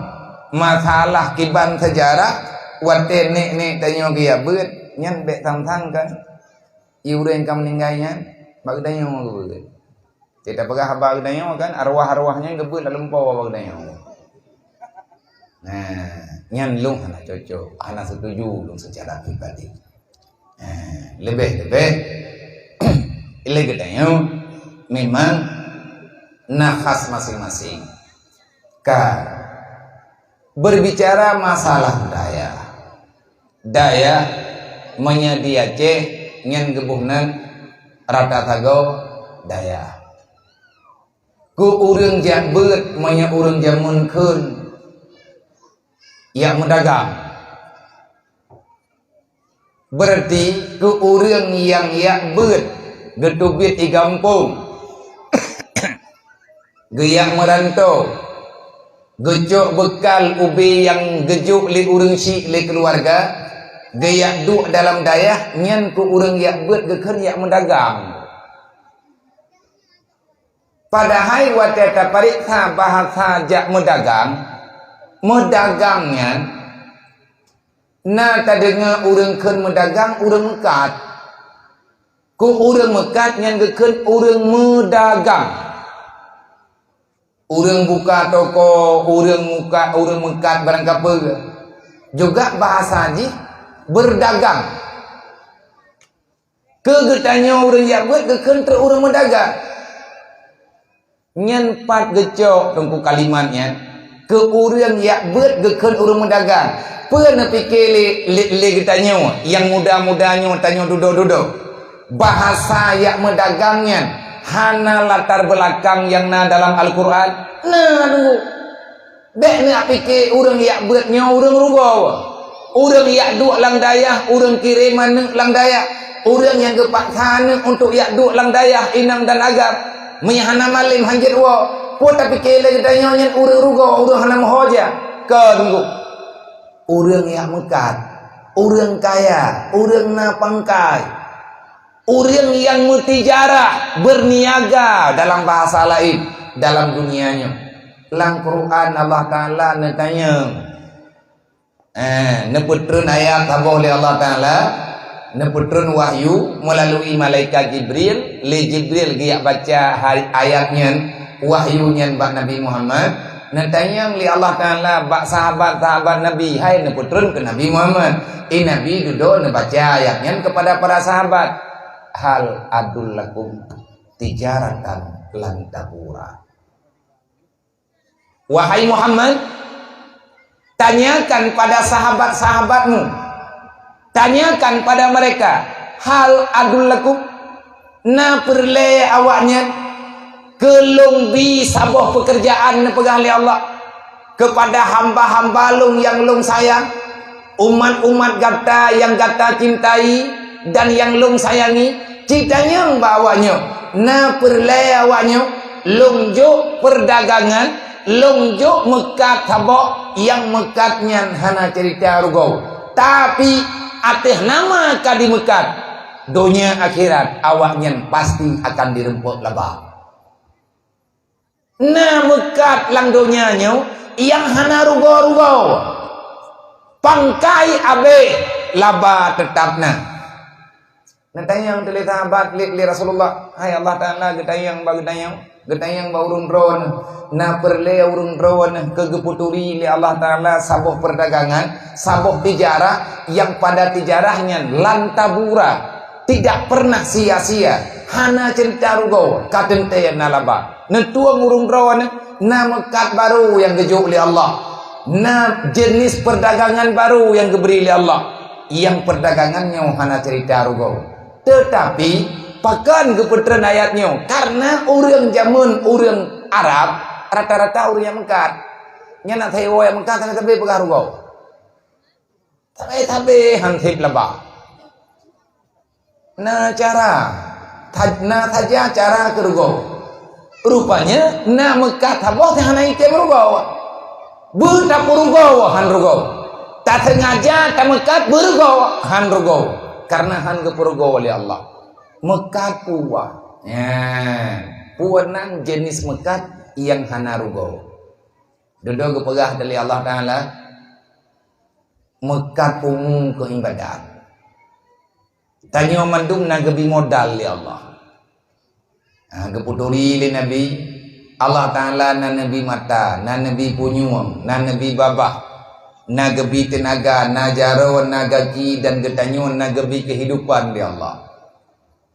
Masalah kiban seujarah, watée nek-nek tanyoe geujak beuet, nyan bék sang-sang kan. Ié ureuëng ka meuninggai nyan, bak geutanyoe geubeuet. Teupeugah haba geutanyoe kan, arwah-arwah nyan geubeuet lam lumpoe haba geutanyoe. Nah, nyan lôn hana cocok, hana setuju lôn secara pribadi. Nah, leubeh-leubeh ilée geutanyoe memang na khas masing-masing. Ka berbicara masalah dayah. Dayah, meunyoe di Aceh nyan geuboh nan rata sagoe dayah. Keu ureuëng jak beuet, meunyoe ureuëng jameun kheun, jak meudagang. Beurati keu ureuëng nyang jak beuet, geuteubiet i gampông, geujak meuranto, geucok beukal ubé nyang geujok lé ureuëng syiek lé keuluwarga, geujak duek dalam dayah, nyan keu ureuëng jak beuet geukheun jak meudagang. Padahai watée tapareksa bahasa jak meudagang, meudagang nyan na tadeungoe ureuëng kheun meudagang ureuëng meukat. Keu ureuëng meukat nyan geukheun ureuëng meudagang. Ureuëng buka toko, ureuëng muka, ureuëng meukat barang kapeue. Juga bahasa jih berdagang. Keu geutanyoe ureuëng jak beuet geukheun trok ureuëng meudagang. Nyan pat geucok teungku kalimat nyan. Keu ureuëng jak beuet geukheun ureuëng meudagang. Peue neupike lé, lé, lé geutanyoe nyang muda-muda nyoe tanyoe dudoe-dudoe? Bahasa jak meudagang nyan hana latar beulakang nyang na dalam Al-Qur'an? Na, teungku. Bék neupike ureuëng jak beuet nyoe ureuëng rugoe. Ureuëng jak duek lam dayah, ureuëng kirém aneuëk lam dayah. Ureuëng nyang geupaksa aneuëk untuk jak duek lam dayah inong dan agam. Meunyo hana malém hanjeuet woe. Peue tapike lé geutanyoe nyan ureuëng rugoe, ureuëng hana meuho jak? Kon, teungku. Ureuëng jak meukat, ureuëng kaya, ureuëng na pangkai. Ureuëng nyang meutijarah, berniaga dalam bahasa laén, dalam dunia nyoe. Lam Quran Allah Taala neutanyong, eh, neupeutreun ayat saboh lé Allah Taala, neupeutreun wahyu melalui malaikat Jibril, lé Jibril geujak baca hay-, ayat nyan, wahyu nyan bak Nabi Muhammad, neutanyong lé Allah Taala bak sahabat-sahabat Nabi, hai neupeutreun keu Nabi Muhammad. Eh, Nabi dudoe neubaca ayat nyan kepada para sahabat. "Hal adullakum tijaratan lan tabura." Wahai Muhammad, tanyakan pada sahabat-sahabatmu, tanyakan pada mereka, "Hal adullakum, na peureulée awaknyan keu lôn bi saboh peukeurjaan neupeugah lé Allah keupada hamba-hamba lôn nyang lôn sayang?" Umat-umat gata nyang gata cintai dan nyang lôn sayangi, cit tanyong bak awaknyoe, na peureulée awaknyoe lôn jok peurdagangan, lôn jok meukat saboh nyang meukat nyan hana ceurita rugoe, tapi ateueh nama ka dimeukat, donya akhirat awaknyan pasti akan direumpok laba. Na meukat lam donya nyoe nyang hana rugoe-rugoe. Pangkai abéh, laba teutab na. Neutanyong teuh lé sahabat lé, lé Rasulullah, "Hai Allah Taala, geutanyong bak geutanyoe, geutanyong bak ureuëng droe, na peureulée ureuëng droe keu geupeuturi lé Allah Taala saboh peurdagangan, saboh tijarah nyang pada tijarah nyan lan tabura, tidak pernah sia-sia, hana ceurita rugoe, ka teuntée na laba." Neutueng ureuëng droe, na meukat barô nyang geujok lé Allah, na jeunèh peurdagangan barô nyang geubri lé Allah. Nyang peurdagangan nyoe hana ceurita rugoe. Teutapi, pakon geupeutreun ayat nyoe? Kareuna ureuëng jameun ureuëng Arab, rata-rata ureuëng nyang meukat. Nyan na saboh nyang meukat, hana sabe peugah rugoe. Sabe-sabe han sép laba. Na cara, ta-, na saja cara keu rugoe. Rupanya, na meukat saboh teuh hana item rugoe. Beutapeurugoe han rugoe. Tasengaja tameukat beurugoe han rugoe. Kareuna han geupeurugoe lé Allah. Meukat puwa. Nyan. Puwa nan jeunèh meukat nyang hana rugoe. Dudoe geupeugah lé Allah Taala, meukat umu keu iébadat. Tanyoe mandum na geubi modal lé Allah. Ha, geupeuturi lé Nabi, Allah Taala na neubi mata, na neubi punyueng, na neubi babah, na geubi teunaga, na jaroe, na gaki, dan geutanyoe na geubi keuhidupan lé Allah.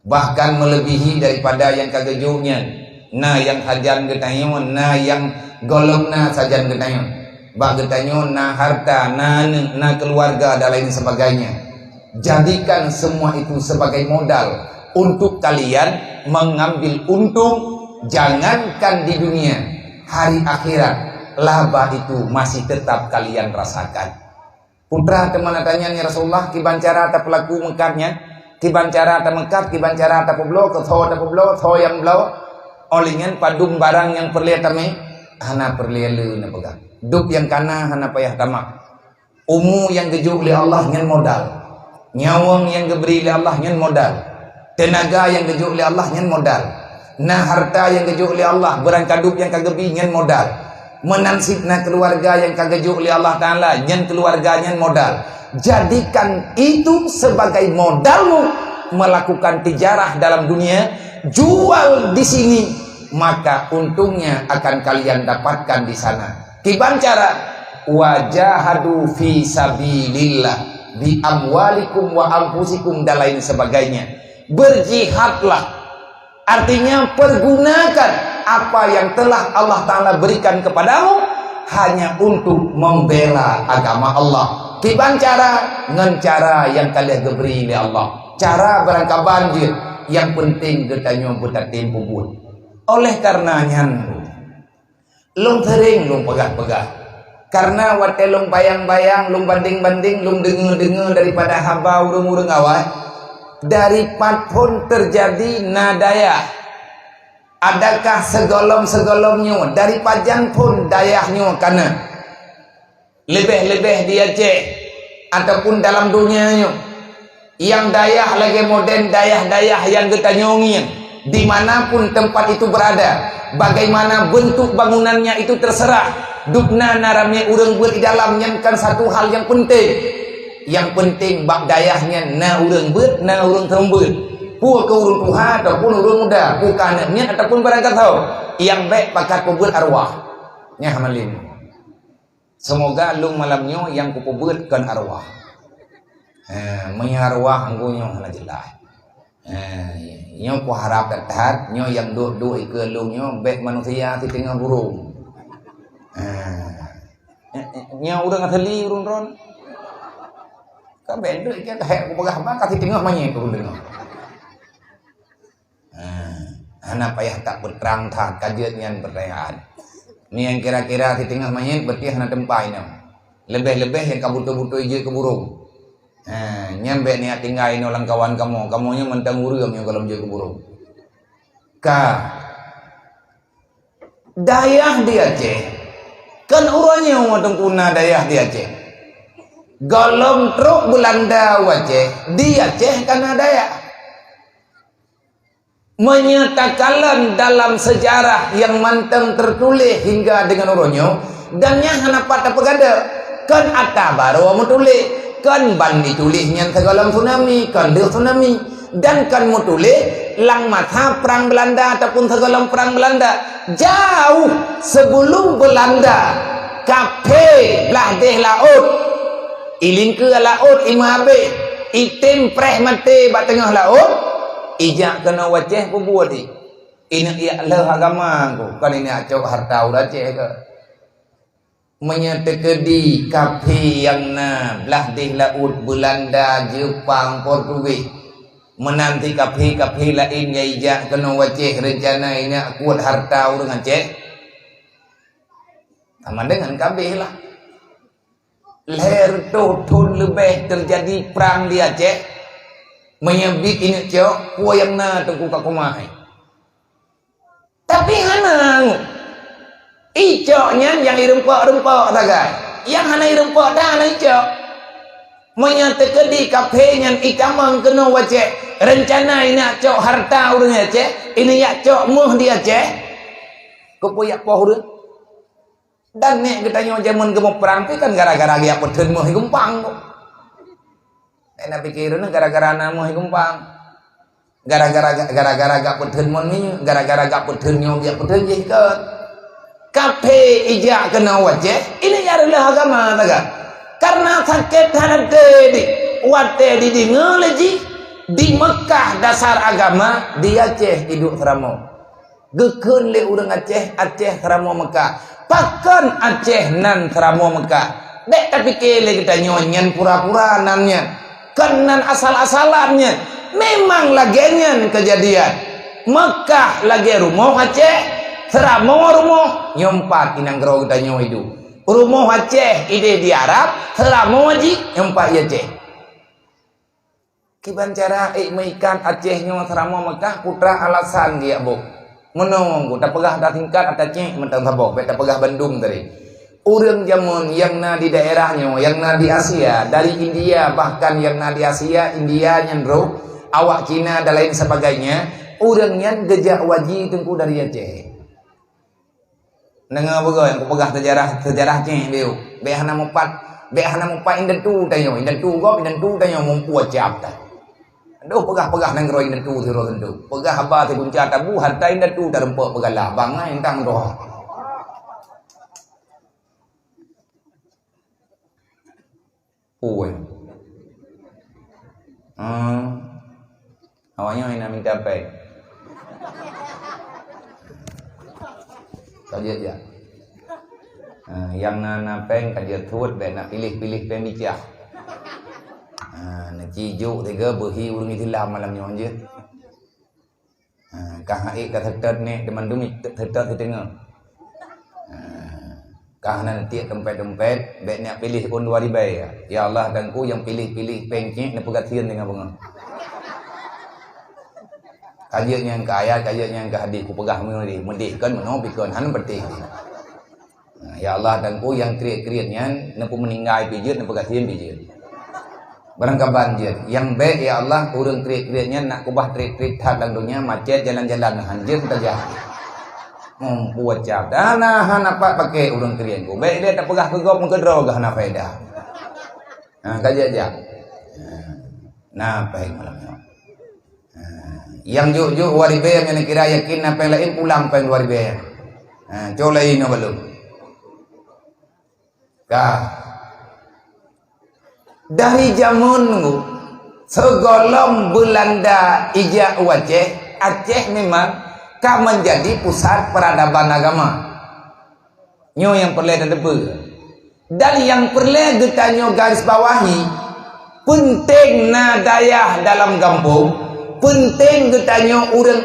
Bahkan melebihi daripada nyang ka geujok nyan. Na nyang sajan geutanyoe, na nyang gohlom na sajan geutanyoe. Bak geutanyoe na harta, na aneuk, na keluarga, dan lain sebagainya. Jadikan semua itu sebagai modal untuk kalian mengambil untung, jangankan di dunia, hari akhirat, laba itu masih tetap kalian rasakan. Putra teuma na tanyong, "Ya Rasulullah, kiban cara tapeulaku meukat nyan? Kiban cara tameukat, kiban cara tapeubloe, keu soe tapeubloe, soe nyang bloe?" Óh lheueh nyan padum barang nyang peureulée tamé? Hana peureulée le neupeugah. Dub nyang kana hana payah tamat. Umu nyang geujok lé Allah nyan modal. Nyawöng nyang geubri lé Allah nyan modal. Teunaga nyang geujok lé Allah nyan modal. Na harta nyang geujok lé Allah, beurangkadup nyang ka geubi nyan modal. Meunan cit na keuluwarga nyang ka geujok lé Allah Taala, nyan keuluwarga nyan modal. Jadikan itu sebagai modalmu melakukan tijarah dalam dunia, jual di sini, maka untungnya akan kalian dapatkan di sana. Kiban cara, "Wajahadu fi sabilillah bi amwalikum wa anfusikum," dan lain sebagainya. Berjihadlah. Artinya, pergunakan apa yang telah Allah Taala berikan kepadamu hanya untuk membela agama Allah. Kiban cara, ngon cara nyang ka lheueh geubri lé Allah. Cara beurangkaban jeuet, nyang peunteng geutanyoe beutatem peubuet. Oleh karena nyan, lôn seuring lôn peugah-peugah. Kareuna watée lôn bayang-bayang, lôn bandeng-bandeng, lôn deungoe-deungoe daripada haba ureuëng-ureuëng awai, dari pat phon teujadi na dayah. Adakah sigohlom-sigohlom nyoe, dari pajan phon dayah nyoe ka na? Leubeh-leubeh di Aceh ataupun dalam donya nyoe. Nyang dayah lagée model dayah-dayah nyang geutanyoe ngieng, di mana pun tempat itu berada, bagaimana bentuk bangunannya itu terserah, dubna na ramé ureuëng beuet di dalam nyan kan satu hal nyang peunteng. Nyang peunteng bak dayah nyan na ureuëng beuet, na ureuëng seumeubeuet. Peue keu ureuëng tuha ataupun ureuëng muda, peue keu aneuk miet ataupun barangkasoe, nyang bék pakat peubeuet arwah. Nyang malem. Seumoga lôn malam nyoe nyang kupeubeuet kon arwah. Ha, meunyoe arwah anggô nyoe hana jeulaih. Ha, nyoe kuharab that-that, nyoe nyang duek-duek ikeue lôn nyoe bék manusia siteungoh burông. Ha. Nyoe ureuëng asli ureuëng droen. Ka bék duek ikeue ka hék kupeugah ba ka siteungoh manyét ureuëng deungoe. Ha, hana payah tapeutrang that ka jeuet nyan peutanyaan. Nyang kira-kira siteungoh manyét berarti hana teumpat inoe. Leubeh-leubeh nyang ka beutôi-beutôi jeuet keu burông. Ha, nyan bék niat tinggai inoe lam kawan kamoe. Kamoe nyoe mantong ureuëng nyang gohlom jeuet keu burông. Ka. Dayah di Aceh. Kan uroe nyoe teungku na dayah di Aceh. Gohlom trok Beulanda u Aceh, di Aceh ka na dayah. Meunyoe takalon dalam seujarah nyang mantong teutuléh hingga deungon uroe nyoe, dan nyan hana pat tapeugada. Kon ata barô meutuléh, kon ban jituléh nyan sigohlom tsunami, kon lheueh tsunami, dan kon meutuléh lam masa Prang Beulanda ataupun sigohlom Prang Beulanda. Jauh sebelum Beulanda, kaphé blah deh laôt, ilingkeue laôt, imeuhabéh, item preh maté bak teungoh laôt, ijak keunoe u Aceh peubuet jih. Ineuk jak lheueh agama ku, kon ineuk jak cok hareuta ureueng Aceh keu. Meunyoe teukeudi kaphé nyang na blah deh laôt, Beulanda, Jeupang, Portugis, meunan cit kaphé-kaphé laén nyang ijak keunoe u Aceh reuncana ineuk jak kuet hareuta ureueng Aceh, sama deungon ka abéh lah. Lhèe reutôh thôn leubeh teujadi prang di Aceh. Meunyoe biet ineuk cok, peue nyang na Teungku ka keumah. Tapi hana. Icok nyan nyang ireumpok-reumpok sagai. Nyang hana ireumpok tan hana icok. Meunyoe teukeudi kaphé nyan itamong keunoe u Aceh, reuncana ineuk jak cok hareuta ureueng Aceh, ineuk jak cok méuh di Aceh, keupeue jak poh ureueng? Dan nèk geutanyoe jameun geumuprang pih kan gara-gara geujak peutheun méuh i Geumpang. Nèk na pike droeneuh gara-gara na méuh i Geumpang. Gara-gara, gara-gara jak peutheun méuh nyoe, gara-gara jak peutheun nyoe geujak peutheun jih kon. Kaphé ijak keunoe u Aceh, ineuk jak reuloh agama sagai. Karena sakét hana teuh di, watèe jideungoe lé jih, di Meukah dasar agama, di Aceh iduek seuramoe. Geukheun lé ureueng Aceh, Aceh seuramoe Meukah. Pakon Aceh nan seuramoe Meukah? Bèk tapike lé geutanyoe nyan pura-pura nan nyan. Kon nan asal-asalan nyan. Memang lagèe nyan keujadian. Meukah lagèe rumoh Aceh, seuramoe rumoh, nyoe pat i nanggroe geutanyoe iduek. Rumoh Aceh idéh di Arab, seuramoe jih nyoe pat i Aceh. Kiban cara ék meuikat Aceh nyoe seuramoe Meukah, peue teuma alasan geujak boh. Meunoe ku tapeugah ata singkat, ata cék mantong saboh, bèk tapeugah bandum tadi. Ureueng jameun nyang na di daerah nyoe, nyang na di Asia, dari India, bahkan nyang na di Asia, India nyan roh, awak Cina dan lain sebagainya, ureueng nyan geujak u haji Teungku dari Aceh. Deungoe beugöt nyang kupeugah seujarah, seujarah cék beu. Bèk hana mupat, bèk hana mupat indatu tanyoe, indatu gob, indatu tanyoe muphom cap that. Adoh, peugah-peugah nanggroe indatu sidroe teuntu. Peugah haba sigunca tabu, hareuta indatu tareumpok peugala, bangai entang doh. Puih. Hmm. Awaknyan hana mita péng. Ka jeuet jak. Ha, nyang na, na péng ka jeuet thot, bèk na piléh-piléh péng bicah. Ha, neuci jok tiga beuhi ureueng Islam malam nyoe jeuet. Ha, ka hai ka seutôt nèk teumandum seutôt siteungoh. Ha, ka hana neutiek teumpét-teumpét, bèk nyak piléh ôn dua ribèe. Ya Allah, Teungku nyang piléh-piléh péng cit neupeugasien teungoh beungoh. Ka jeuet nyang keu ayat, ka jeuet nyang keu hadih, kupeugah meunyoe deh, meudeh kon meunoe pih kon, hana peutéh deh. Nah, ya Allah, Teungku nyang kriet-kriet nyan, neupeumeuninggai pih jeuet, neupeugasien pih jeuet. Barangkaban jeuet. Nyang bèk, ya Allah, ureueng kriet-kriet nyan nak keubah trik-trik that lam donya, macet jalan-jalan, hanjeuet meutajak. Muphom cap. Hana, hana pat paké ureueng kriet ku. Bèk lé tapeugah keu gob meukeudroe geuh hana faedah. Ha, ka jeuet jak. Ha. Na péng malam nyoe. Ha, nyang jok-jok dua ribèe, nyang kira yakin na péng laén, pulang péng dua ribèe. Ha, cok laén nyoe balum. Ka. Dari jameun dulu, sigohlom Beulanda ijak u Aceh, Aceh memang ka menjadi pusat peradaban agama. Nyoe nyang peureulèe tateupeue. Dan nyang peureulèe geutanyoe garis bawahi, peunteng na dayah dalam gampông, peunteng geutanyoe ureueng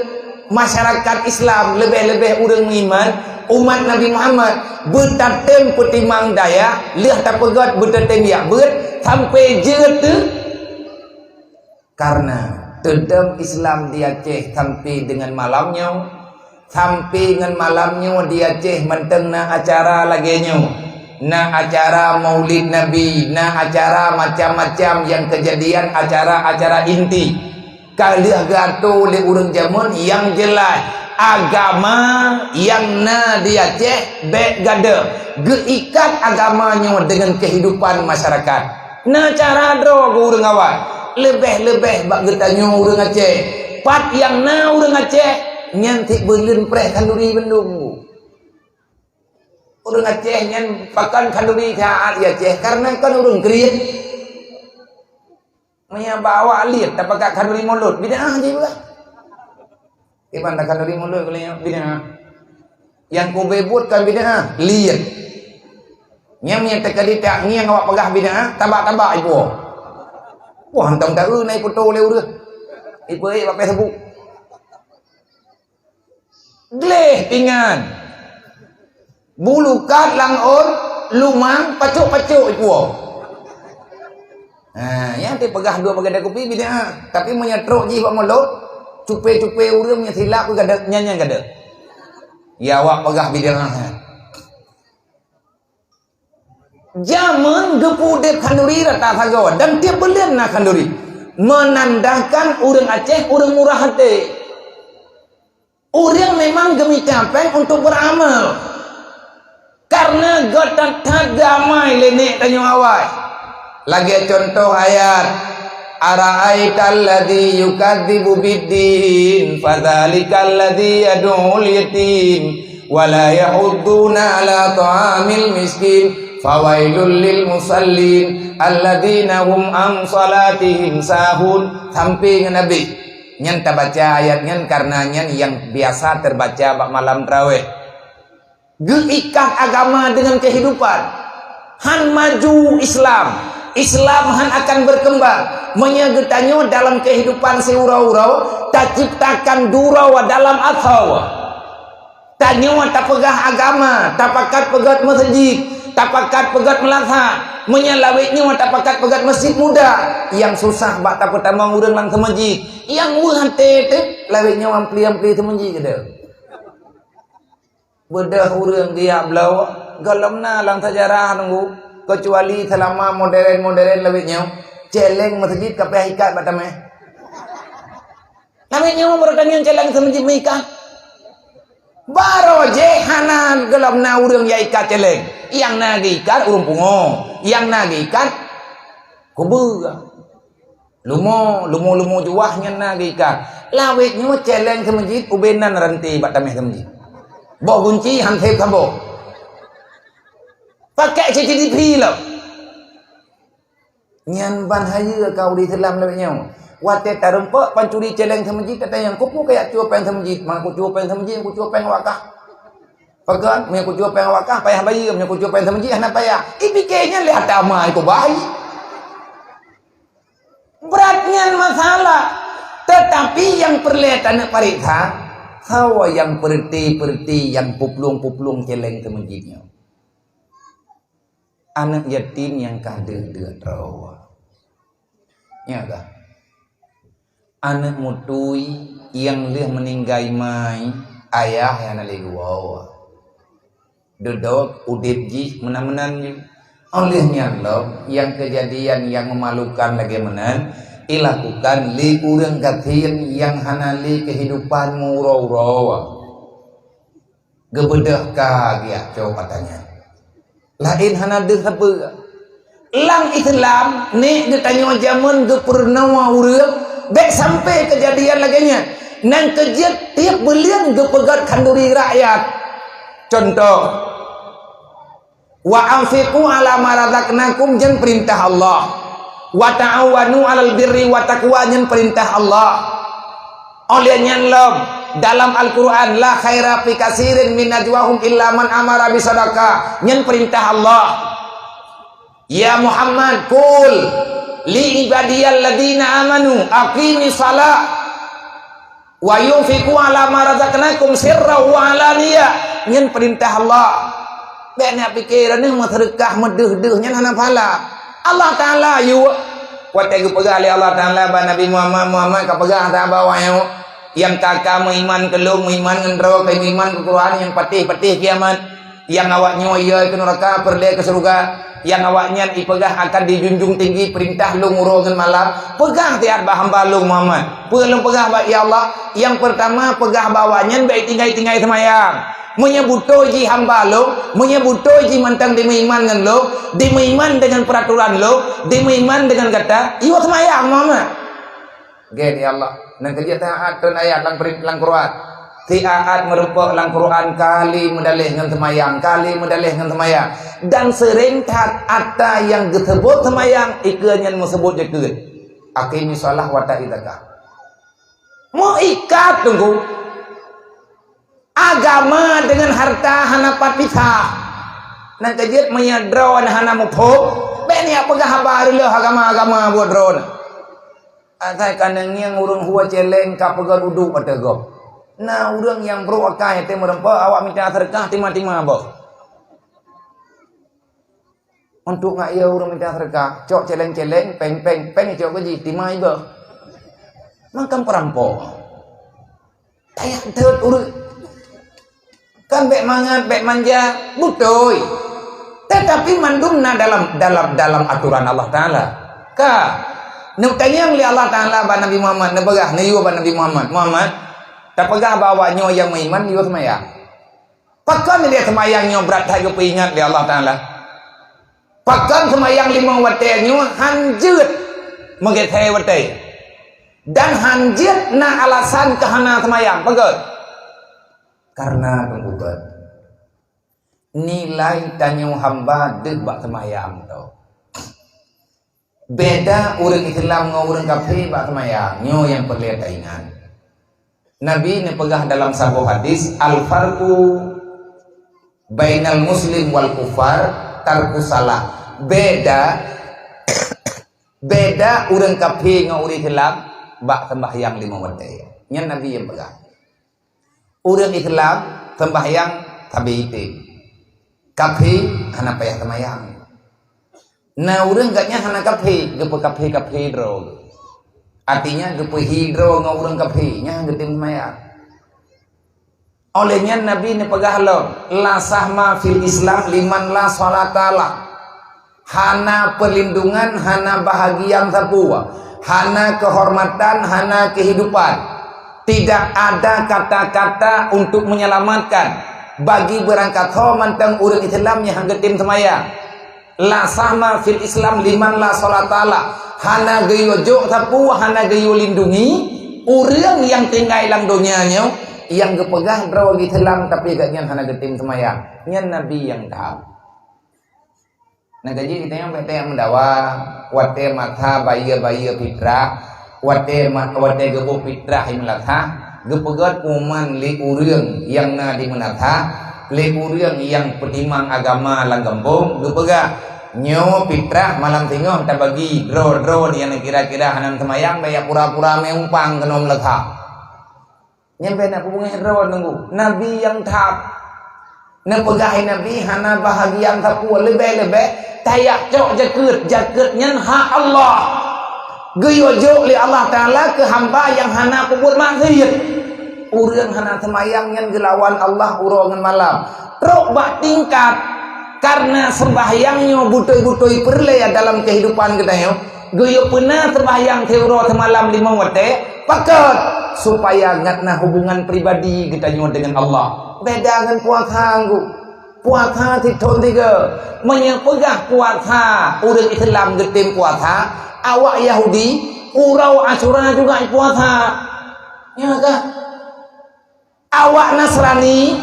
masyarakat Islam, leubeh-leubeh ureueng meuiman, umat Nabi Muhammad, beutatem peutimang dayah, lheueh tapeugöt beutatem jak beuet, sampoe jeuet teuh Karena teudong Islam di Aceh sampai dengan malam nyoe, sampai ngon malam nyoe di Aceh mantong na acara lagèe nyoe. Na acara Maulid Nabi, na acara macam-macam nyang keujadian, acara-acara inti. Ka lheueh geuatô lé ureuëng jameun nyang jeulaih, agama nyang na di Aceh bék gadôh, geuikat agama nyoe deungon keuhidupan masyarakat. Na cara droe keu ureuëng awai, leubeh-leubeh bak geutanyoe ureuëng Aceh. Pat nyang na ureuëng Aceh, nyan cit beuleuen preh khanduri bandum. Ureuëng Aceh nyan pakon khanduri saát di Aceh, kareuna kon ureuëng kriet. Meunyoe bak awak liet tapakat khanduri mulod, bid'ah jih bah. Kiban takhanduri mulod keu lé nyoe bid'ah. Nyang kubeuet buet kon bid'ah, liet. Nyang meunyoe teuka ditak ngieng awak peugah bid'ah, tabak-tabak ipo. Wah, hantom taeu na iputo lé ureuëng. Ipeue bak Facebook. Gleh pingan. Bulukat lam ôn, lumang, pacok-pacok ipuo. Ha, nyang teupeugah dua bagada kupi bid'ah. Tapi meunyoe trok jih bak mulod, cupe-cupe ureuëng nyang silap keu gadôh, nyan nyang gadôh. Ya awak peugah bid'ah. Jameun geupeu udeb khanduri rata sagoe dan tieb buleuen na khanduri, meunandakan ureuëng Aceh ureuëng murah até. Ureuëng memang geumita péng untuk beuramal, kareuna gét that-that geuamai lé nék tanyoe awai. Lagée cuntoh ayat, "Ara'aital ladzi yukadzibu biddin, fadzalikal ladzi yad'ul yatim, wa la yahudduna 'ala ta'amil miskin, fawailul lil musallin, alladzina hum an shalatihim sahun," sampai ngon Nabi. Nyan tabaca ayat nyan kareuna nyan nyang biasa teubaca bak malam tarawih. Geuikat agama deungon keuhidupan. Han maju Islam. Islam han akan berkembang meunyoe geutanyoe dalam keuhidupan siuroe-uroe taciptakan duroe dalam asoe. Tanyoe tapeugah agama, tapakat peugét meuseujid, tapakat peugét meulasah. Meunyoe lawét nyoe tapakat peugét meuseujid muda, nyang susah bak tapeutamong ureuëng lam seumeujid. Nyang weueh até teuh lawét nyoe ampli-ampli seumeujid keudeh. Beudôh ureuëng geujak bloe, gohlom na lam seujarah nunggu, keucuali seulama modern-modern lawét nyoe, céléng meuseujid ka payah ikat bak tameh. Lawét nyoe meureutangieng céléng seumeujid meuikat. Barô jih hana gohlom na ureuëng nyang ikat céléng. Nyang na geuikat ureuëng pungo, nyang na geuikat kubeue. Lumo, lumo-lumo juah nyan na geuikat. Lawét nyoe céléng seumeujid, ubé nan ranté bak tameh seumeujid. Boh gunci han sép saboh. Pakai C C T V lom. Nyan ban hayeue ka ureuëng Islam lawét nyoe. Watée tareumpok pancuri céléng seumeujid, tatanyong, "Keupeue kajak cue péng seumeujid?" "Ma kucue péng seumeujid, kucue péng wakah." Pakon, meunyoe kucue péng wakah payah bayeue, meunyoe kucue péng seumeujid hana payah. Ipike nyan lé ata ma iko bahi. Brat nyan masalah. Tetapi nyang peureulée taneuk pareksa, soe nyang peureuti-peureuti nyang puplueng-puplueng céléng seumeujid nyoe. Aneuëk yatim nyang ka deuek-deuek droe. Nya kah? Aneuëk mutui nyang lheueh meuninggai mai, ayah nyang hana lé geuwoe. Dudoe udeb jih meunan-meunan jih. Óh lheueh nyan lom, nyang keujadian nyang meumalukan lagée meunan ilakukan lé ureuëng gasien nyang hana lé keuhidupan meuuroe-uroe. Geubeudôh ka geujak cok ata nyan. Laén hana deuh sapeue. Lam Islam, nek geutanyoe jameun geupeurunoe ureuëng, bék sampai keujadian lagée nyan. Nyang keujeuet tieb buleuen geupeugét khanduri rakyat. Cuntoh, "Wa anfiqu ala ma razaqnakum," nyan peurintah Allah. "Wa ta'awanu alal birri wa taqwa," nyan peurintah Allah. Óh lheueh nyan lom, dalam Al-Qur'an, "La khaira fi katsirin min najwahum illa man amara bi shadaqah," nyan peurintah Allah. "Ya Muhammad, qul li ibadiyalladzina amanu aqimis shalah wa yunfiqu ala ma razaqnakum sirran wa alaniyah," nyan peurintah Allah. Bék neupike neuh meuseudeukah meudeuh-deuh nyan hana pahala. Allah Taala yue. Watée geupeugah lé Allah Taala bak Nabi Muhammad, Muhammad ka peugah sahabat awaknyan, "Nyang ka-ka meuiman keu lôn, meuiman ngon droe, ka meuiman keu Qur'an, nyang patéh-patéh kiamat." Nyang awak nyoe ie keu nuraka, peureulée keu syeuruga. Nyang awak nyan ipeugah akan dijunjung tinggi peurintah lôn uroe ngon malam. Peugah siat bak hamba lôn Muhammad. Peue lôn peugah bak, ya Allah? Nyang peurtama, peugah bak awak nyan bék tinggai-tinggai seumayang. Meunyoe beutôi jih hamba lôn, meunyoe beutôi jih mantong dimeuiman ngon lôn, dimeuiman deungon peuratoran lôn, dimeuiman deungon gata, yue seumayang Muhammad. Gét, ya Allah. Nyang keujeuet taát teuh ayat lam peri-, lam Quran. Siat meureumpok lam Quran kali meudaleh ngon seumayang, kali meudaleh ngon seumayang. Dan seuréng that atra nyang geuseubut seumayang, ikeue nyan meuseubut jeukeut. Aqimis shalah wa atuz zakah. Meuikat teungku. Agama deungon harta hana pat pisah. Nyang keujeuet meunyoe droeneuh hana muphom, bék neujak peugah haba reuloh agama-agama buet droeneuh. Asai ka neungieng ureuëng hue céléng ka peugét udeb ateueh gob. Na ureuëng nyang brok akai teuh meureumpok awak mita seudeukah tima-tima boh. Untuk ngak ie ureuëng mita seudeukah, cok céléng-céléng, péng-péng, péng cok gaji, tima iboh. Makam peurampok. Tayak deuet ureuëng. Kan bék mangat, bék manja, beutôi. Tetapi mandum na dalam, dalam, dalam aturan Allah Taala. Ka. Neutanyong lé Allah Taala bak Nabi Muhammad, neupeugah, neuyue bak Nabi Muhammad, "Muhammad, tapeugah bak awak nyoe nyang meuiman yue seumayang." Pakon lé seumayang nyoe brat that geupeuingat lé Allah Taala? Pakon seumayang limong watée nyoe han jeuet meugeusée watée? Dan han jeuet na alasan keu hana seumayang, pakon? Karena teungku, nilai tanyoe hamba deuh bak seumayang tu. Beda ureuëng Islam ngon ureuëng kafé bak seumayang, nyoe nyang peureulée taingat. Nabi neupeugah dalam saboh hadis, "Al-farqu bainal muslim wal kufar tarkus shalah." Beda, beda ureuëng kafé ngon ureuëng Islam bak sembahyang lima watée. Nyan Nabi nyang peugah. Ureuëng Islam sembahyang sabe item. Kafé hana payah seumayang. Na ureuëng gobnyan hana kafé, geupeukafé-kafé droe. Artinya geupeuhi droe ngon ureuëng kafé, nyan geutem seumayang. Óh lheueh nyan Nabi neupeugah lom, "La sahma fil Islam liman la sholata lah." Hana perlindungan, hana bahagian sapeue, hana kehormatan, hana kehidupan. Tidak ada kata-kata untuk menyelamatkan bagi beurangkasoe mantong ureuëng Islam nyang han geutem seumayang. La sahma fil Islam liman la sholata lah. Hana geuyue jok sapeue, hana geuyue lindungi ureuëng nyang tinggai lam donya nyoe nyang geupeugah droe Islam tapi gobnyan hana geutem seumayang. Nyan Nabi nyang that. Nyang ka jeuet geutanyoe bék teuka meudawa, watée masa bayeue-bayeue fitrah, watée ma-, watée geuboh fitrah i meulasah, geupeugét pengumuman lé ureuëng nyang na di meulasah, lé ureuëng nyang peutimang agama lam gampông, geupeugah, "Nyoe fitrah malam singoh tabagi droe-droe nyang kira-kira hana seumayang, bék pura-pura meuumpang keunoe meulasah." Nyan bék na peubungéh droe teungku. Nabi nyang that. Neupeugah Nabi hana bahagian sapeue, leubeh-leubeh tajak cok jakeuet. Jakeuet nyan hak Allah. Geuyue jok lé Allah Taala keu hamba nyang hana peubuet maksiet. Ureuëng hana seumayang nyan geulawan Allah uroe ngon malam. Trok bak tingkat karena sembahyang nyoe beutôi-beutôi peureulée dalam kehidupan geutanyoe. Geuyue peuna seumayang siuroe seumalam limong watée, pakon? Supaya ngat na hubungan pribadi geutanyoe deungon Allah. Beda ngon puasa, teungku. Puasa sithon sigoe. Meunyoe peugah puasa, ureuëng Islam geutem puasa, awak Yahudi, uroe Asyura juga ipuasa. Nyo kah? Awak Nasrani,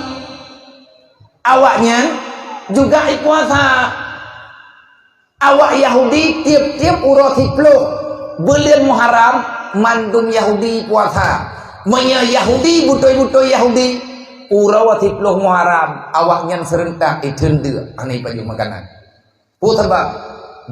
awaknyan juga ipuasa. Awak Yahudi tieb-tieb uroe siploh buleuen Muharram, mandum Yahudi puasa. Meunyoe Yahudi, beutôi-beutôi Yahudi, uroe siploh Muharram, awaknyan seureuntak itheun deuk, hana ipajoh makanan. Peue sabab?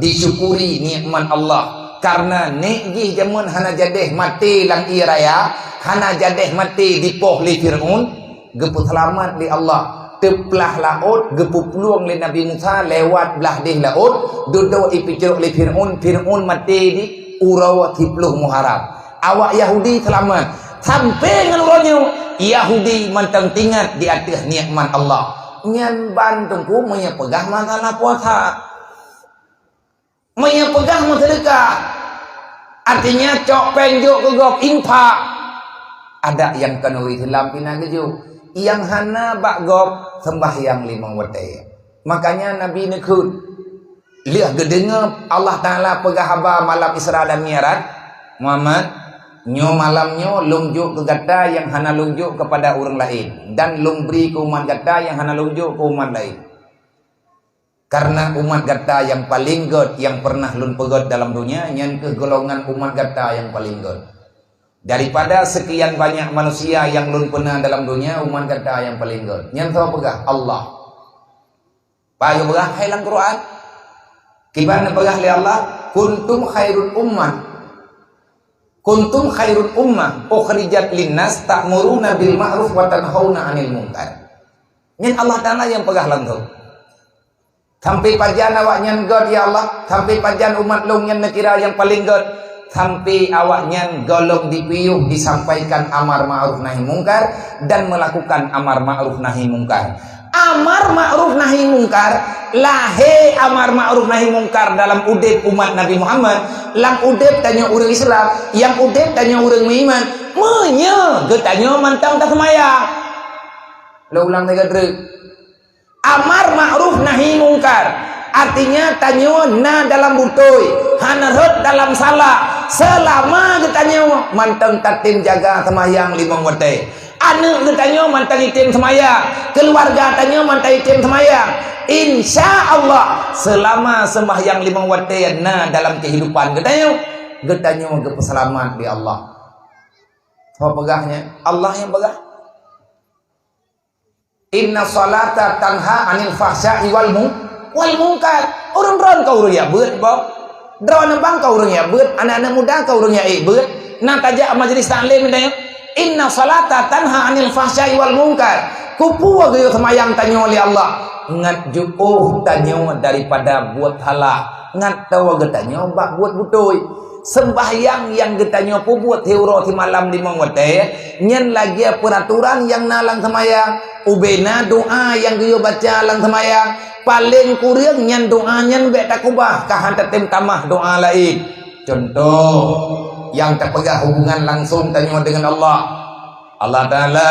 Disyukuri nikmat Allah. Karena nék jih jameun hana jadéh maté lam ié raya, hana jadéh maté dipoh lé Fir'aun, geupeuseulamat lé Allah. Teuplah laôt, geupeuplueng lé Nabi Musa lewat blah déh laôt, dudoe ipeucrok lé Fir'aun, Fir'aun maté di uroe siploh Muharram. Awak Yahudi seulamat. Sampoe ngon uroe nyoe, Yahudi mantong teuingat di ateueh nikmat Allah. Nyan ban teungku meunyoe peugah masalah puasa. Meunyoe peugah meuseudeukah, artinya cok péng jok keu gob, infak. Adak nyang keuneuk Islam pih na geujok. Nyang hana bak gob, seumbahyang limong watée. Makanya Nabi neukheun, lheueh geudeungoe Allah Taala peugah haba malam Isra dan Mi'raj, "Muhammad, nyoe malam nyoe lôn jok keu gata nyang hana lôn jok keupada ureuëng laén, dan lôn bri keu umat gata nyang hana lôn jok keu umat laén." Karena umat gata nyang paleng gét nyang pernah lôn peugét dalam donya, nyan kheueh golongan umat gata nyang paleng gét. Daripada sekian banyak manusia nyang lôn peuna dalam donya, umat gata nyang paleng gét. Nyan soe peugah? Allah. Peue geupeugah hai lam Quran? Kiban neupeugah lé Allah, "Kuntum khairul ummah. Kuntum khairul ummah ukhrijat linnas ta'muruna bil ma'ruf wa tanhauna 'anil munkar." Nyan Allah Taala nyang peugah langsung. Sampai pajan awaknyan gét, ya Allah? Sampai pajan umat lôn nyan neukira nyang paleng gét? Sampai awaknyan gohlom dipiôh disampaikan amar ma'ruf nahi mungkar dan melakukan amar ma'ruf nahi mungkar. Amar ma'ruf nahi mungkar, lahé amar ma'ruf nahi mungkar dalam udeb umat Nabi Muhammad, lam udeb tanyoe ureuëng Islam, nyang udeb tanyoe ureuëng meuiman, meunyoe geutanyoe mantong taseumayang. Lôn ulang sigoe treuk. Amar ma'ruf nahi mungkar, artinya tanyoe na dalam beutôi, hana rhot dalam salah, seulama geutanyoe mantong tatem jaga seumayang limong watée. Aneuëk geutanyoe mantong item seumayang, keuluwarga tanyoe mantong item seumayang. Insya Allah, seulama seumayang limong watée na dalam keuhidupan geutanyoe, geutanyoe geupeuseulamat lé Allah. Soe peugah nyan? Allah nyang peugah. "Inna salata tanha 'anil fahsya'i wal mu-, wal munkar." Ureuëng droeneuh ka ureuëng jak beuet, boh. Droeneuh bang ka ureuëng jak beuet, aneuk-aneuk muda ka ureuëng jak ék beuet. Na tajak majelis taklim tanyoe, "Inna salata tanha 'anil fahsya'i wal munkar." Keupeue geuyue seumayang tanyoe lé Allah? Ngat jiôh tanyoe daripada buet salah. Ngat tawoe geutanyoe bak buet beutôi. Seumbahyang nyang geutanyoe peubuet siuroe simalam limong watée, nyan lagée peuraturan nyang na lam seumayang. Ubena doá nyang geuyue baca lam seumayang. Paleng kureueng nyan doá nyan bék takeubah, ka han tatem tamah doá laén. Cuntoh, nyang tapeugah hubungan langsong tanyoe deungon Allah. Allah Taala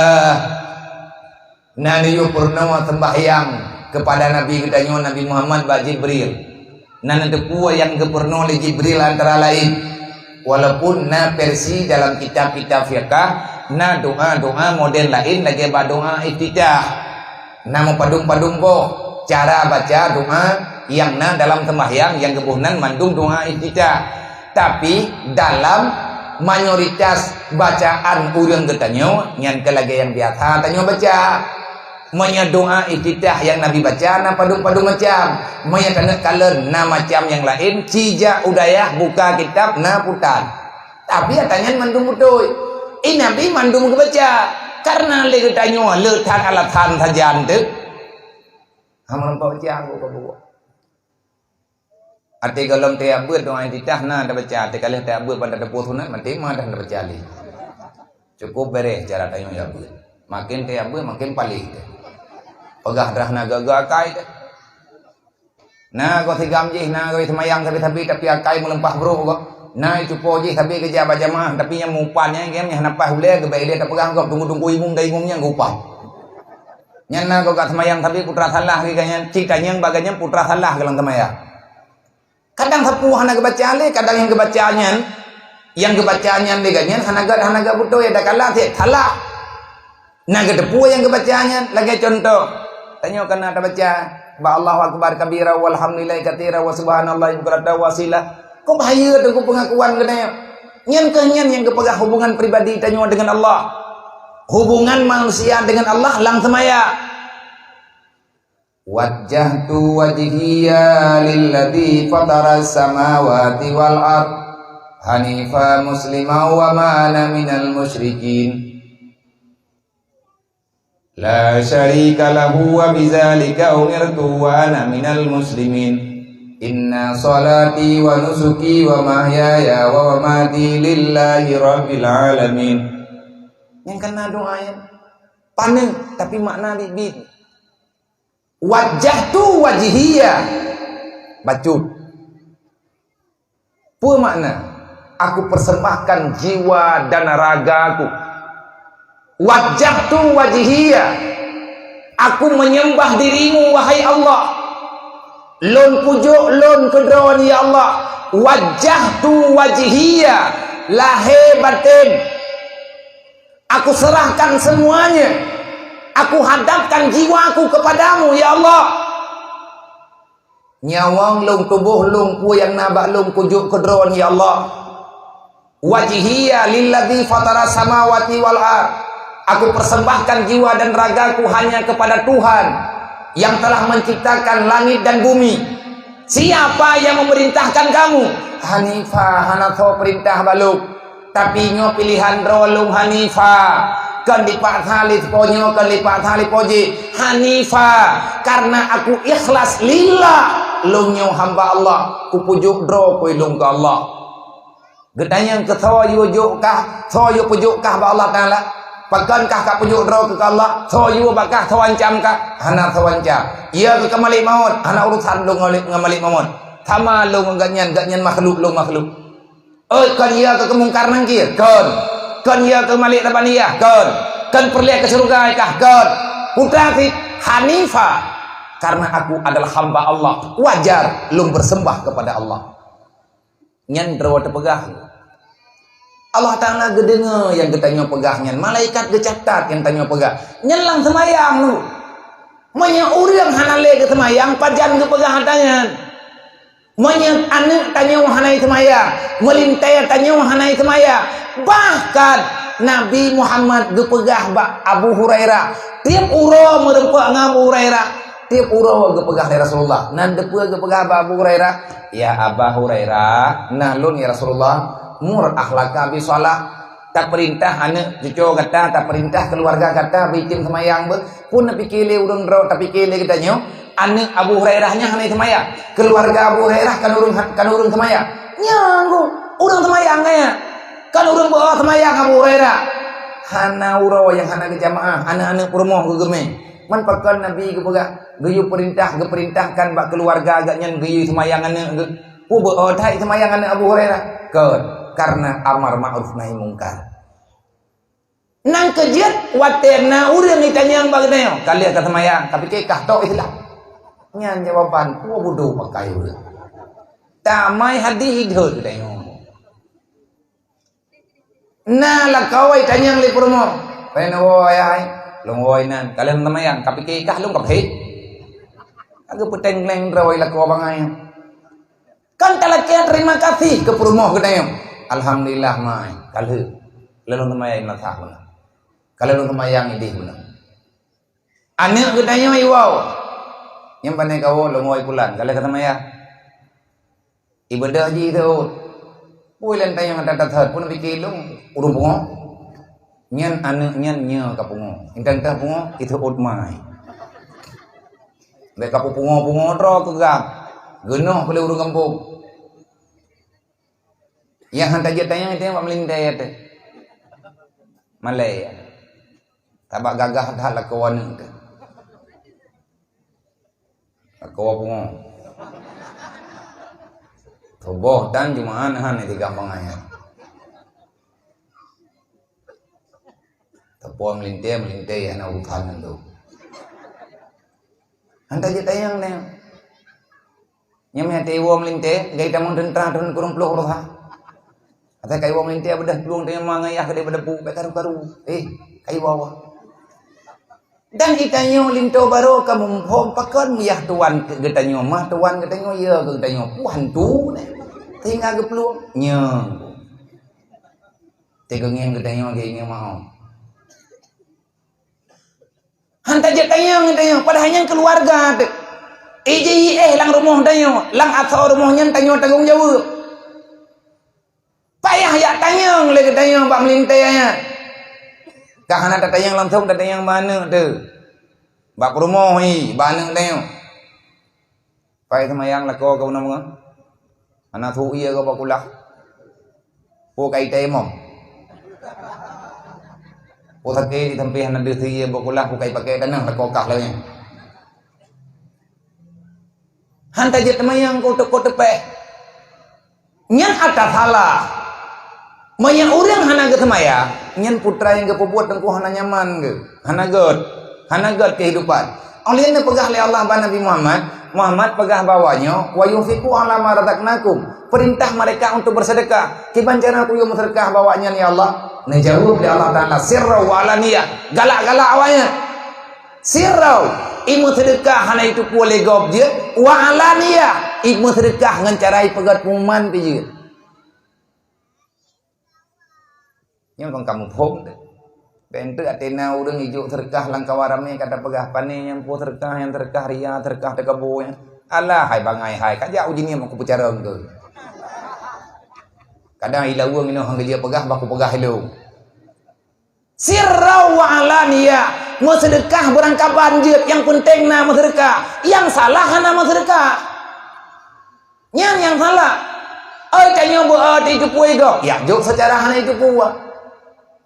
Na neuyue peurunoe seumbahyang keupada Nabi geutanyoe, Nabi Muhammad, bak Jibril. Na neuteupeue nyang geupeurunoe lé Jibril antara laén, walaupun na versi dalam kitab-kitab fiqah, na doa-doa model laén lagée bak doa iftitah. Na meupadum-padum boh cara baca doa nyang na dalam seumbahyang nyang geuboh nan mandum doa iftitah. Tapi, dalam mayoritas bacaan ureuëng geutanyoe, nyan keuh lagée nyang biasa tanyoe baca. Meunyoe doa iftitah nyang Nabi baca na padum-padum macam. Meunyoe taneuk kalon na macam nyang laén, ci jak u dayah buka kitab na putan. Tapi ata nyan mandum beutôi. I Nabi mandum geubaca. Kareuna lé geutanyoe le that alasan sajan teuh. Hana meurumpok baca, buka-buka. Até gohlom teuyak beuet doa iftitah na tabaca, até ka lheueh teuyak beuet ban tateupeue sunat, maté ma dah tabaca lé. Cukup bereh cara tanyoe yak beuet. Makin teuyak beuet, makin paléh teuh. Peugah dah na geuga akai teuh. Na goe sigam jih, na goe seumayang sabe-sabe, tapi akai meuleumpah brôk gob. Na cupo jih sabe geujak bak jamaah, tapi nyang meuupan nyan, nyang hana paih ulée, geubek ilée tapeugah gob, tunggu-tunggu imum dan imum nyan geuupan. Nyan na gob ka seumayang sabe putra salah lé geuh nyan, ci tanyong bak geuh nyan putra salah geuh lam seumayang. Kadang sapeue hana geubaca lé, kadang nyang geubaca nyan, nyang geubaca nyan lé geuh nyan hana gét, hana gét beutôi, ya dakala cit salah. Na geuteupeue nyang geubaca nyan, lagée cuntoh, tanyoe ka na tabaca, bak Allahu Akbar kabira, walhamdulillahi katsira, wa subhanallahi bukratan wa asila. Kok bahaya teungku peungakuan geutanyoe? Nyan keuh nyan nyang geupeugah hubungan pribadi tanyoe deungon Allah. Hubungan manusia deungon Allah lam seumayang. Wajjahtu wajhiya lilladzi fataras samawati wal ard hanifa musliman wa ma ana minal musyrikin. La syarika lahu wa bidzalika umirtu wa ana minal muslimin. Inna salati wa nusuki wa mahyaya wa mamati lillahi rabbil alamin. Nyang kana doa nyan paneuk, tapi makna biet-biet. Wajjahtu wajhiya. Bacut. Peue makna? Aku persembahkan jiwa dan ragaku. Wajjahtu wajhiya. Aku menyembah dirimu, wahai Allah. Lôn pujok lôn keudroe, ya Allah. Wajjahtu wajhiya. Lahé batén. Aku serahkan semuanya. Aku hadapkan jiwaku kepadamu, ya Allah. Nyawöng lôn, tuboh lôn, peue nyang na bak lôn kujok keudroe, ya Allah. Wajhiya lilladzi fatara samawati wal ard. Aku persembahkan jiwa dan ragaku hanya kepada Tuhan yang telah menciptakan langit dan bumi. Siapa yang memerintahkan kamu? Hanifa, hana soe peurintah bak lôn. Tapi nyoe pilihan droe lôn, Hanifa. Kon dipaksa lé sipo nyoe, kon dipaksa lé sipo jih. Hanifa, karena aku ikhlas lillah. Lôn nyoe hamba Allah, kupujok droe keu lôn keu Allah. Geutanyong keu soe yue jok kah, soe yue pujok kah bak Allah Taala? Pakon kah kapujok droe keu Allah? Soe yue bak kah, soe ancam kah? Hana soe ancam. Iya keu ka malek maut, hana urusan lôn ngon malek maut. Sama lôn ngon gobnyan, gobnyan makhluk, lôn makhluk. Oi, kon iya keu Mungkar Nangkir? Kon. Kon iya keu Malik Rabaniyah? Kon. Kon peureulée keu syeuruga kah? Kon. Putra cit Hanifa, karena aku adalah hamba Allah, wajar lôn bersembah kepada Allah. Nyan droe teupeugah. Allah Taala geudeungoe nyang geutanyoe peugah nyan, malaikat geucatat nyang tanyoe peugah. Nyan lam seumayang lôn. Meunyoe ureuëng hana lé geuseumayang, pajan geupeugah ata nyan? Meunyoe aneuëk tanyoe hana seumayang, meulintée tanyoe hana seumayang, bahkan Nabi Muhammad geupeugah bak Abu Hurairah, tieb uroe meurumpok ngon Abu Hurairah, tieb uroe geupeugah lé Rasulullah. Nan teupeue geupeugah bak Abu Hurairah, "Ya Aba Hurairah, nah lôn ya Rasulullah, mur ahlaka bisalah." Tapeurintah aneuëk cucoe gata, tapeurintah keuluwarga gata beuitem seumayang beuh. Peue neupike lé ureuëng droe, tapike lé geutanyoe, aneuëk Abu Hurairah nyan hana seumayang. Keuluwarga Abu Hurairah kan ureuëng, kan ureuëng seumayang. Nyan keuh, ureuëng seumayang nyan. Kan ureuëng beuo seumayang Abu Hurairah. Hana uroe nyang hana geujamaah, aneuëk-aneuëk peurumoh geugeumé. Man pakon Nabi geupeugah, geuyue peurintah, geupeurintahkan bak keuluwarga geuh nyan geuyue seumayang aneuëk geuh. Peue beuo that seumayang aneuëk Abu Hurairah? Kon, karena amar ma'ruf nahi mungkar. Nang keujeuet watée na ureuëng jitanyong bak geutanyoe, "Ka lheueh ka seumayang, ka pike kah tok Islam?" Nyan jawaban, "Peue bodoh pakai ureuëng." Tamai hadih idhôt geutanyoe. Na lakoe jitanyong lé peurumoh, "Pai na woe ayah ai?" "Lôn woe inan." "Ka lheueh seumayang, ka pike kah lôn ka pike?" Agak peuteng-leng droe lakoe bangai. Kan talakée terima kasih keu peurumoh geutanyoe. "Alhamdulillah, mai. Ka lheueh. Lôn seumayang masak beuna. Ka lheueh lôn seumayang ideh beuna." Aneuëk geutanyoe iwoe. Nyang pane kawoe lôn woe pulan, ka lheueh ka seumayang. Ibeudôh jih seuôt. Peue lôn tanyong that-that, peue neupike lôn ureuëng pungo? Nyan aneuëk nyan nyoe ka pungo. Intan teuh pungo, iseuôt mai. Bék ka pungo-pungo droe keu gam. Geunoh keu lé ureuëng gampông. Nyang han tajeuet tanyong, itanyong bak meulintée teuh. Malée. Tabak gagah that lakoe aneuëk teuh. Lakoe pungo. Tuboh tan Jumaat han tiga pangaya. Teupon meulintée, meulintée hana urusan ngon lôn. Han tajeuet tanyong nyoe. Nyang meuhati iwoe meulintée, gai tamong teuntra thon kureueng ploh roha. Asai ka iwoe meulintée beudôh plueng teuma ngayah keudeh pada pu, bék karu-karu. Eh, ka iwoe-woe. Dan geutanyoe linto barô ka muphom pakon meuyah tuan geutanyoe, mah tuan geutanyoe, ya geutanyoe, puhan tu neh. Sehingga geuplueng, nyoe. Teungieng geutanyoe geuingieng mahom. Han tajeuet tanyong geutanyoe, padahai nyan keuluwarga teuh. Ijih éh lam rumoh tanyoe, lam asoe rumoh nyan tanyoe tanggong jaweueb. Payah jak tanyong lé geutanyoe bak meulintée nyan. Ka hana tatanyong langsong, tatanyong bak aneuëk teuh. Bak peurumoh hi, bak aneuëk tanyoe. Pai seumayang lakoe keu bunoe meungoe? Hana su ie keu bak kulah. Peue kai tayamom? Peue sakét di sampéng hana deuh su ie bak kulah, peue kai pakai taneuh lakoe kah lagée nyan? Han tajeuet teumayang keu teuko teupeh. Nyan atra salah. Meunyoe ureuëng hana geuseumayang, nyan putra nyang geupeubuet teungku hana nyaman geuh, hana gét, hana gét keuhidupan. Oleh nyan peugah lé Allah bak Nabi Muhammad, Muhammad peugah bak awaknyoe, "Wa yunfiqu ala ma razaqnakum." Perintah mereka untuk bersedekah. Kiban cara kuyue meusedekah bak awaknyan, ya Allah? Neujaweueb lé Allah Taala, "Sirra wa alaniyah." Galak-galak awaknyan. Sirra, i meuseudeukah hana jiteupeue lé gob jeuet, wa alaniyah, i meuseudeukah ngon cara ipeugét pengumuman pih jeuet. Nyoe kon kamoe phom teuh. Bèk enteuk até na ureuëng ijok seudeukah lam kawan ramé ka tapeugah, "Pané nyang po seudeukah, nyang seudeukah ria, seudeukah teukeubô nyan." Alah hai bangai hai, ka jak uji niem aku peucarông tu. Kadang i laweueng inoe hang geujak peugah, baku peugah ilong. Sirra wa alaniyah, meuseudeukah beurangkaban jeuet, nyang peunteng na meuseudeukah, nyang salah hana meuseudeukah. Nyan nyang salah. Oi, tanyoe beu-, oi, teupeue gob, ya jok seucara hana teupeue.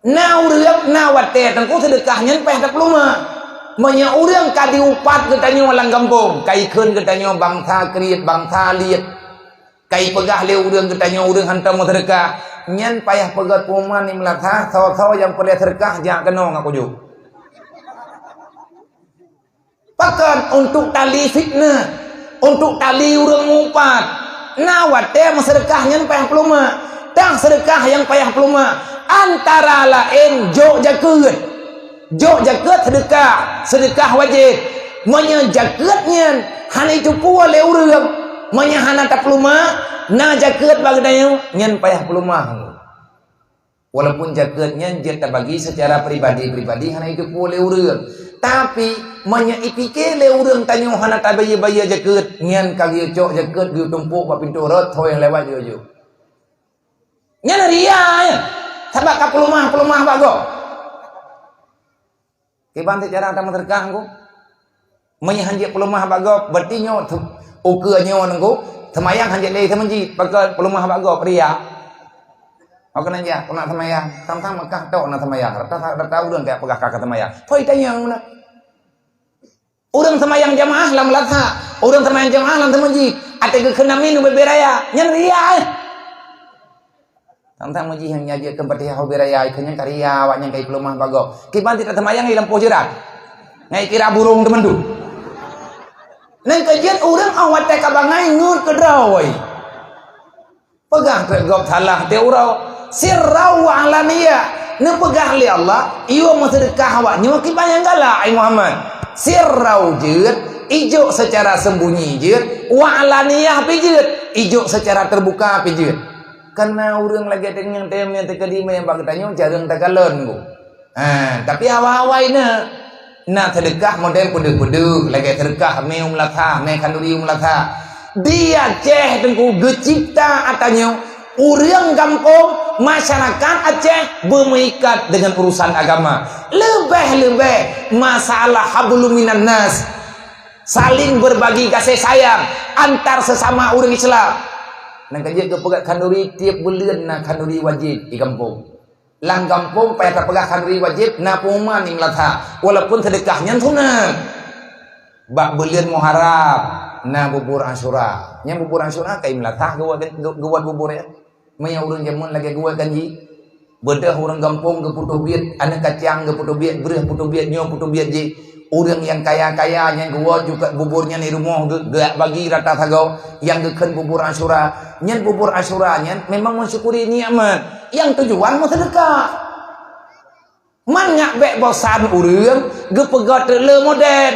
Na ureuëng, na watée teungku seudeukah nyan payah tapeuleumah. Meunyoe ureuëng ka diupat geutanyoe lam gampông, ka ikheun geutanyoe bansa kriet, bansa liet. Ka ipeugah lé ureuëng geutanyoe ureuëng hantom meuseudeukah, nyan payah peugét pengumuman di meulasah, soe-soe nyang peureulée seudeukah jak keunoe ngon kujok. Pakon? Untuk tali fitnah, untuk tali ureuëng mupat. Na watée meuseudeukah nyan payah peuleumah. Tang seudeukah nyang payah peuleumah antara laén jok jakeuet. Jok jakeuet seudeukah, seudeukah wajéb. Meunyoe jakeuet nyan hana jiteupeue lé ureuëng, meunyoe hana tapeuleumah, na jakeuet bak geutanyoe, nyan payah peuleumah. Walaupun jakeuet nyan jeuet tabagi seucara pribadi-pribadi hana jiteupeue lé ureuëng, tapi meunyoe jipike lé ureuëng tanyoe hana tabayeue-bayeue jakeuet, nyan ka geuyue cok jakeuet geuyue tumpôk bak pintoe rot, ho nyang lewat jok-jok. Nyan ria, ya. Sabab ka peuleumah-peuleumah bak gob. Kiban cit cara tameuseudeukah ngon? Meunyoe hanjeuet peuleumah bak gob, berarti nyoe tu, ukeue nyoe ngon, seumayang hanjeuet lé teumeujit, pakon peuleumah bak gob, ria. Ho keunan jak, keunan seumayang, sang-sang Mekah tok na seumayang, rata-rata ureuëng ka peugah ka seumayang. Poi tanyong na. Ureuëng seumayang jamaah lam lasha, ureuëng seumayang jamaah lam teumeujit, até geukheun amin ubé-bé raya, nyan ria, eh. Tang-tang meuji nyang nyajeut keu Fatihah ubé raya, ikheun nyan ka ria, awaknyan ka ipeuleumah bak gob. Kiban cit taseumayang i lampôh jeurat. Ngai kira burông teumandum. Nyan keuh jeuet ureuëng 'oh watée ka bangai ngeut keudroe. Peugah treuk gob salah teuh uroe. Sirra wa alaniyah. Neupeugah lé Allah, "Yue meuseudeukah awaknyoe kiban nyang galak, ai Muhammad." Sirra jeuet, ijok seucara seumbunyi jeuet, wa alaniyah pih jeuet, ijok seucara teubuka pih jeuet. Kana ureuëng lagée teungoh teumeung teukeudi meunyang bak geutanyoe jareueng takalon, Bu. Ha, tapi awai-awai na, na seudeukah model peudeuh-peudeuh, lagée seudeukah mé u meulasha, mé khanduri u meulasha. Di Aceh teungku geucipta atra nyoe, ureuëng gampông, masyarakat Aceh beumeuikat deungon urusan agama. Leubeh-leubeh masalah hablum minan nas, saling berbagi kasih sayang antar sesama ureuëng Islam. Nyan ka jeuet geupeugah khanduri tieb buleuen na khanduri wajéb di gampông. Lam gampông payah tapeugah khanduri wajéb na pengumuman nyang meulata, walaupun seudeukah nyan sunat. Bak buleuen Muharram na bubur Asyura. Nyan bubur Asyura kai meulata geuwat, geuwat bubur nyan. Meunyoe ureuëng jameun lagée geuwat kan jih, beudôh ureuëng gampông geuputôh biet, aneuëk kacang geuputôh biet, breueh putôh biet, nyoe putôh biet jih. Ureuëng nyang kaya-kaya nyang geuwoe juga bubur nyan di rumoh geu-, geujak bagi rata sagoe nyang geukheun bubur Asyura. Nyan bubur Asyura nyan memang mensyukuri nikmat. Nyang tujuan meuseudeukah. Man nyak bék bosan ureuëng geupeugét le modern.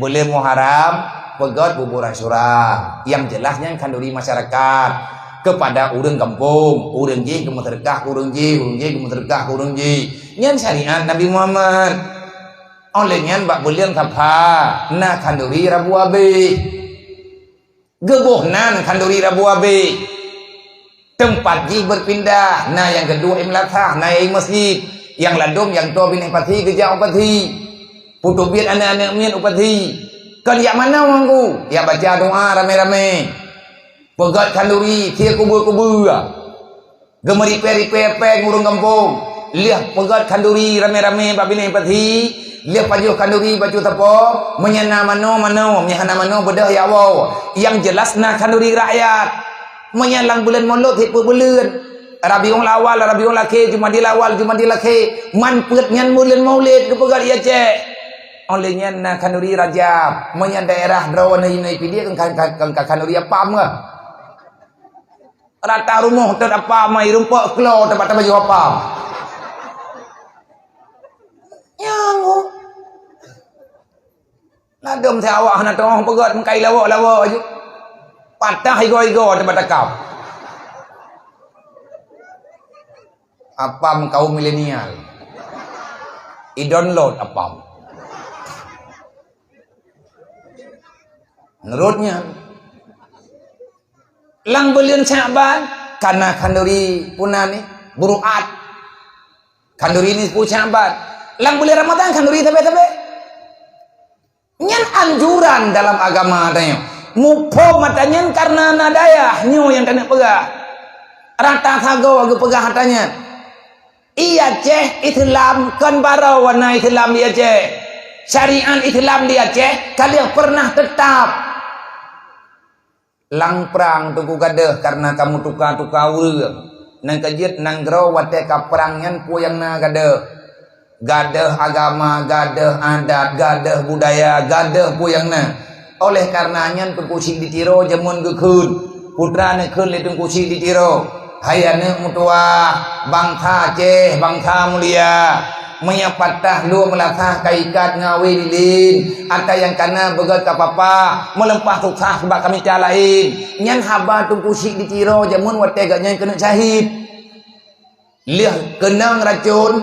Buleuen Muharram, peugét bubur Asyura. Nyang jeulaih nyan khanduri masyarakat. Keupada ureuëng gampông, ureuëng jih geumeuseudeukah keu ureuëng jih, ureuëng jih geumeuseudeukah keu ureuëng jih. Nyan syariat Nabi Muhammad. Óh lheueh nyan bak buleuen Safar na khanduri rabu abéh. Geuboh nan khanduri rabu abéh. Teumpat jih beupindah, na nyang geuduek i meulasah, na nyang i masjid. Nyang ladôm nyang toe binéh Pathi geujak u Pathi. Putôh biet aneuëk-aneuëk miet u Pathi. Kon jak manoe ngon ku, jak baca doa ramé-ramé. Peugét khanduri sie kubeue-kubeue. Geumeuripée-ripée péng ureuëng gampông, lheueh peugét khanduri ramé-ramé bak binéh Pathi, Lheueh pajoh khanduri bacut sapo, meunyo na manoe, manoe, meunyo hana manoe, beudôh ya woe. Nyang jeulaih na khanduri rakyat. Meunyo lam buleuen Molot, hipeu buleuen. Rabiul Awal, Rabiul Akhir, Jumadil Awal, Jumadil Akhir. Man peuet nyan buleuen Maulid geupeugah di Aceh. Óh lheueh nyan na khanduri Rajab. Meunyo daerah droeneuh Pidie kan, kan, kan, kan khanduri apam kah? Rata rumoh teudapat mai rumpok klo teupat-teupat jawab apam. Nyang. Ladôm si awak hana teuoh peugöt meukai lawok-lawok aju. Patah igo-igo teubatakam. Apam kaum milenial. I-download apam. Menurut nyan, lam buleuen Syakban, kana khanduri puna ni, buruat. Khanduri ni sepuluh Syakban. Lam buleuen Ramadhan, khanduri sabe-sabe. Nyan anjuran dalam agama tanyoe. Muphom mata nyan karena na dayah nyoe nyang taneuk peugah. Rata sagoe geupeugah ata nyan. I Aceh Islam kon baroe na Islam di Aceh. Syariat Islam di Aceh ka lheueh pernah teutap. Lam prang teungku gadôh karena kamoe tuka-tuka ureuëng. Nyang keujeuet nanggroe watée ka prang nyan peue nyang na gadôh. Gadôh agama, gadôh adat, gadôh budaya, gadôh peue nyang na. Oleh karena nyan Teungku Chik di Tiro jameun geukheun. Putra neukheun lé Teungku Chik di Tiro. Hai aneuëk meutuwah, bansa Aceh, bansa mulia. Meunyoe patah lôn meulasah ka ikat ngon awé lilin, ata nyang kana beugét ka papa, meuleumpah susah bak kami cak laén. Nyan haba Teungku Chik di Tiro jameun watée gobnyan keuneuk syahid. Lheueh keunong racun,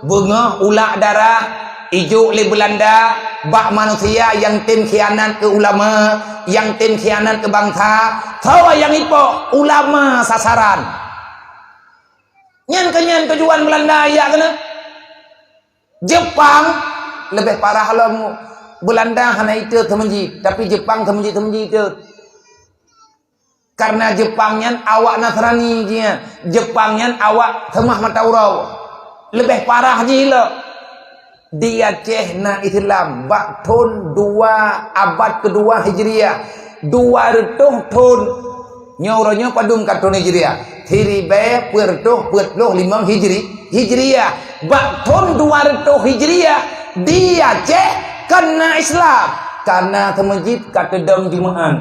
beungoh ulak darah, ijok lé Beulanda bak manusia nyang tem khianat keu ulama, nyang tem khianat keu bansa, soe nyang ipok ulama sasaran. Nyan keuh nyan tujuan Beulanda jak keunoe. Jepang leubeh parah lom. Beulanda hana itot seumeujid, tapi Jepang seumeujid-seumeujid itot. Karena Jepang nyan awak Nasrani jih nyan. Jepang nyan awak seumah mata uroe. Leubeh parah jih lom. Di Aceh na Islam bak thon dua abad keudua Hijriah, dua reutôh thon. Nyoe uroe nyoe padum ka thon Hijriah? Siribée peuet reutôh peuet ploh limong Hijri, Hijriah. Bak thon dua reutôh Hijriah di Aceh ka na Islam, ka na seumeujid, ka teudong Jumaat.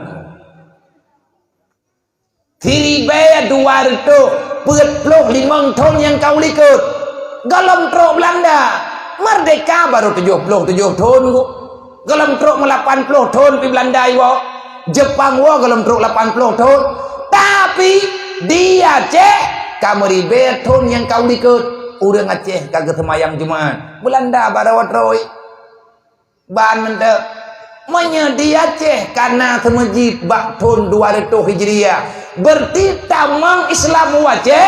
Siribée dua reutôh peuet ploh limong thon nyang ka u likot, gohlom trok Beulanda. Merdeka barô tujoh ploh tujoh thon, Bu. Gohlom trok meulapan ploh thon pih Beulanda iwoe. Jepang woe gohlom trok lapan ploh thon. Tapi, di Aceh ka meuribée thon nyang ka u likot, ureuëng Aceh ka geuseumayang Jumaat. Beulanda barô trok. Ban mantong. Meunyoe di Aceh ka na seumeujid bak thon dua reutôh Hijriah, berarti tamong Islam u Aceh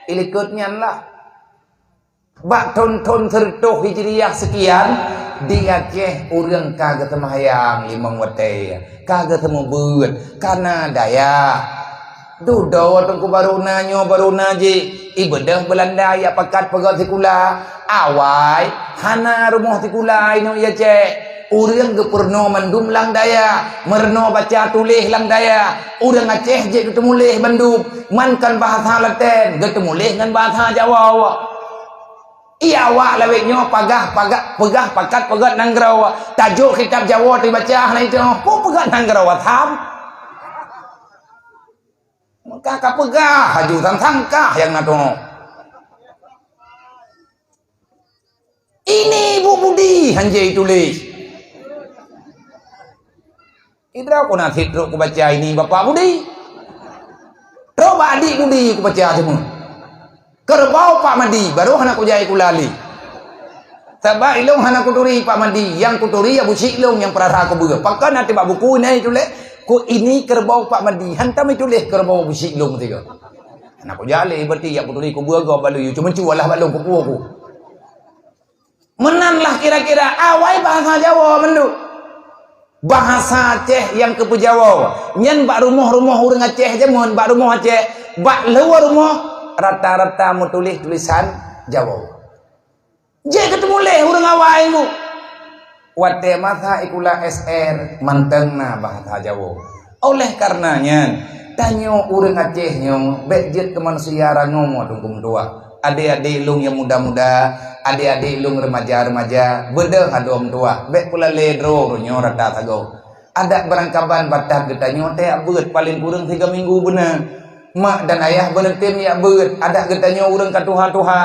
i likot nyan lah. Bak thon-thon seureutôh Hijriah seukian, di Aceh ureuëng ka geuseumayang limong watée, ka geuseumeubeuet, ka na dayah. Dudoe Teungku barô na nyoe, barô na jih, ibeudôh Beulanda jak pakat peugöt sikula. Awai, hana rumoh sikula inoe i Aceh. Ureuëng geupeurunoe mandum lam dayah, meurunoe baca tuléh lam dayah. Ureuëng Aceh jeuet geuteumuléh bandum, man kon bahasa Laten, geuteumuléh ngon bahasa Jawoe. Iya awak lawét nyoe pagah, pagah, peugah pakat peugöt nanggroe. Tajok kitab Jawoe teubaca hana iteuh, peue peugöt nanggroe tham. Meuka ka peugah haju sang-sangkah nyang na tunoe. Ini Ibu Budi hanjeuet ituléh. Idroe ku na sit trok kubaca ini Bapak Budi. Trok bak adik Budi kubaca teuma. Keureubeue Pak Madi, barô hana kujak sikula lé. Sabab ilôn hana kuturi Pak Madi, nyang kuturi Abu Syik lôn nyang peurasa kubeue. Pakon na teuh bak buku nyan ituléh, ku ini keureubeue Pak Madi, hantom ituléh keureubeue Abu Syik lôn tiga. Hana kujak lé, berarti jak kuturi kubeue gob bak lôn, yu cuma cu alah bak lôn kupeue ku. Meunan lah kira-kira awai bahasa Jawoe mandum. Bahasa Aceh nyang geupeujawoe. Nyan bak rumoh-rumoh ureuëng Aceh jameun, bak rumoh Aceh, bak luwa rumoh, rata-rata meutuléh tulisan Jawoe. Jeuet keuteumuléh ureuëng awai nyoe. Watée masa sikula S R mantong na bahasa Jawoe. Oleh kareuna nyan, tanyoe ureuëng Aceh nyoe bék jeuet keu manusia rangoe teungku meutuwah. Adé-adé lôn nyang muda-muda, adé-adé lôn remaja-remaja, beudôh adoe meutuwah, bék peulalé droe nyoe rata sagoe. Adak beurangkaban batat geutanyoe teuyak beuet paleng kureueng siga minggu beuna. Mak dan ayah beureuntem yak beuet, adak geutanyoe ureuëng ka tuha-tuha.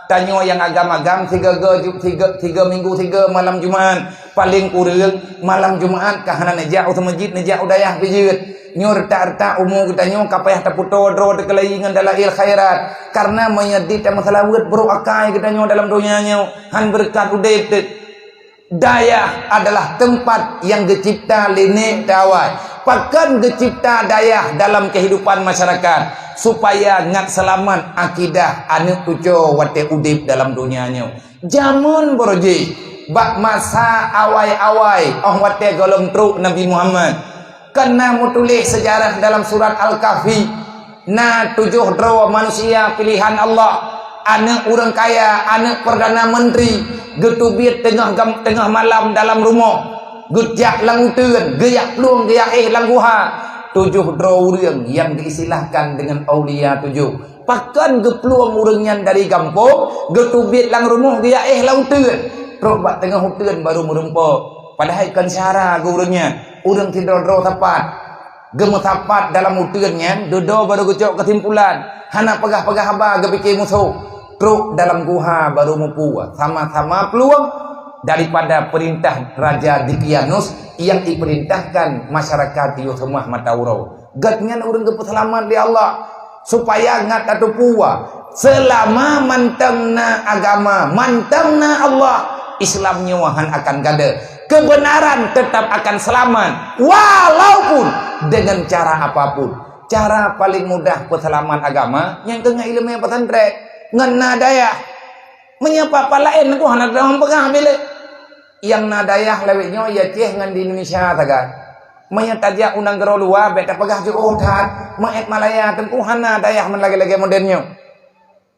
Tanyoe nyang agam-agam siga, siga, siga minggu siga malam Jumat. Paleng kureueng malam Jumat ka hana neujak u seumeujid, neujak u dayah pih jeuet. Nyoe reutak-reutak umu geutanyoe ka payah tapeutoe droe teukeulayi ngon dalail khairat. Kareuna meunyoe dit tameuseulaweuet brok akai geutanyoe dalam donya nyoe, han beureukat udeb teuk. Dayah adalah teumpat nyang geucebta lé nek teuh awai. Pakon geucebta dayah dalam keuhidupan masyarakat? Supaya ngat seulamat akidah aneuëk cucoe watée udeb dalam donya nyoe. Jameun baroe jih, bak masa awai-awai óh watée gohlom trok Nabi Muhammad, Kon na meutuléh seujarah dalam surat Al-Kahfi, na tujoh droe manusia piléhan Allah, aneuëk ureuëng kaya, aneuëk perdana menteri, geuteubiet teungoh gam-, teungoh malam dalam rumoh, geujak lam uteuen, geuyak plueng, geuyak éh lam guha. Tujoh droe ureuëng nyang geuistilahkan deungon aulia tujoh. Pakon geuplueng ureuëng nyan dari gampông, geuteubiet lam rumoh, geuyak éh lam uteuen. Trok bak teungoh uteuen baru meureumpok. Padahai kon syara geu ureuëng nyan, ureuëng sidroe-droe sapat. Geumeusapat dalam uteuen nyan, dudoe baru geucok keusimpulan. Hana peugah-peugah haba geupike musoh. Trok dalam guha baru mupeue, sama-sama plueng daripada peurintah Raja Dikianus nyang ipeurintahkan masyarakat yue seumah mata uroe. Gobnyan ureuëng geupeuseulamat lé Allah, supaya ngat tateupeue, seulama mantong na agama, mantong na Allah, Islam nyoe han akan gadôh. Keubeunaran teutap akan seulamat, walaupun deungon cara apapun. Cara paleng mudah peuseulamat agama, nyan keuh ngon iéleumé pesantren, ngon na dayah. Meunyoe pat-pat laén, nyan keuh hana teupeugah bilé. Nyang na dayah lawét nyoe i Aceh ngon di Indonesia sagai. Meunyoe tajak u nanggroe luwa, bék tapeugah jiôh that, meuét Malaya teungku hana dayah meulagée-lagée modern nyoe.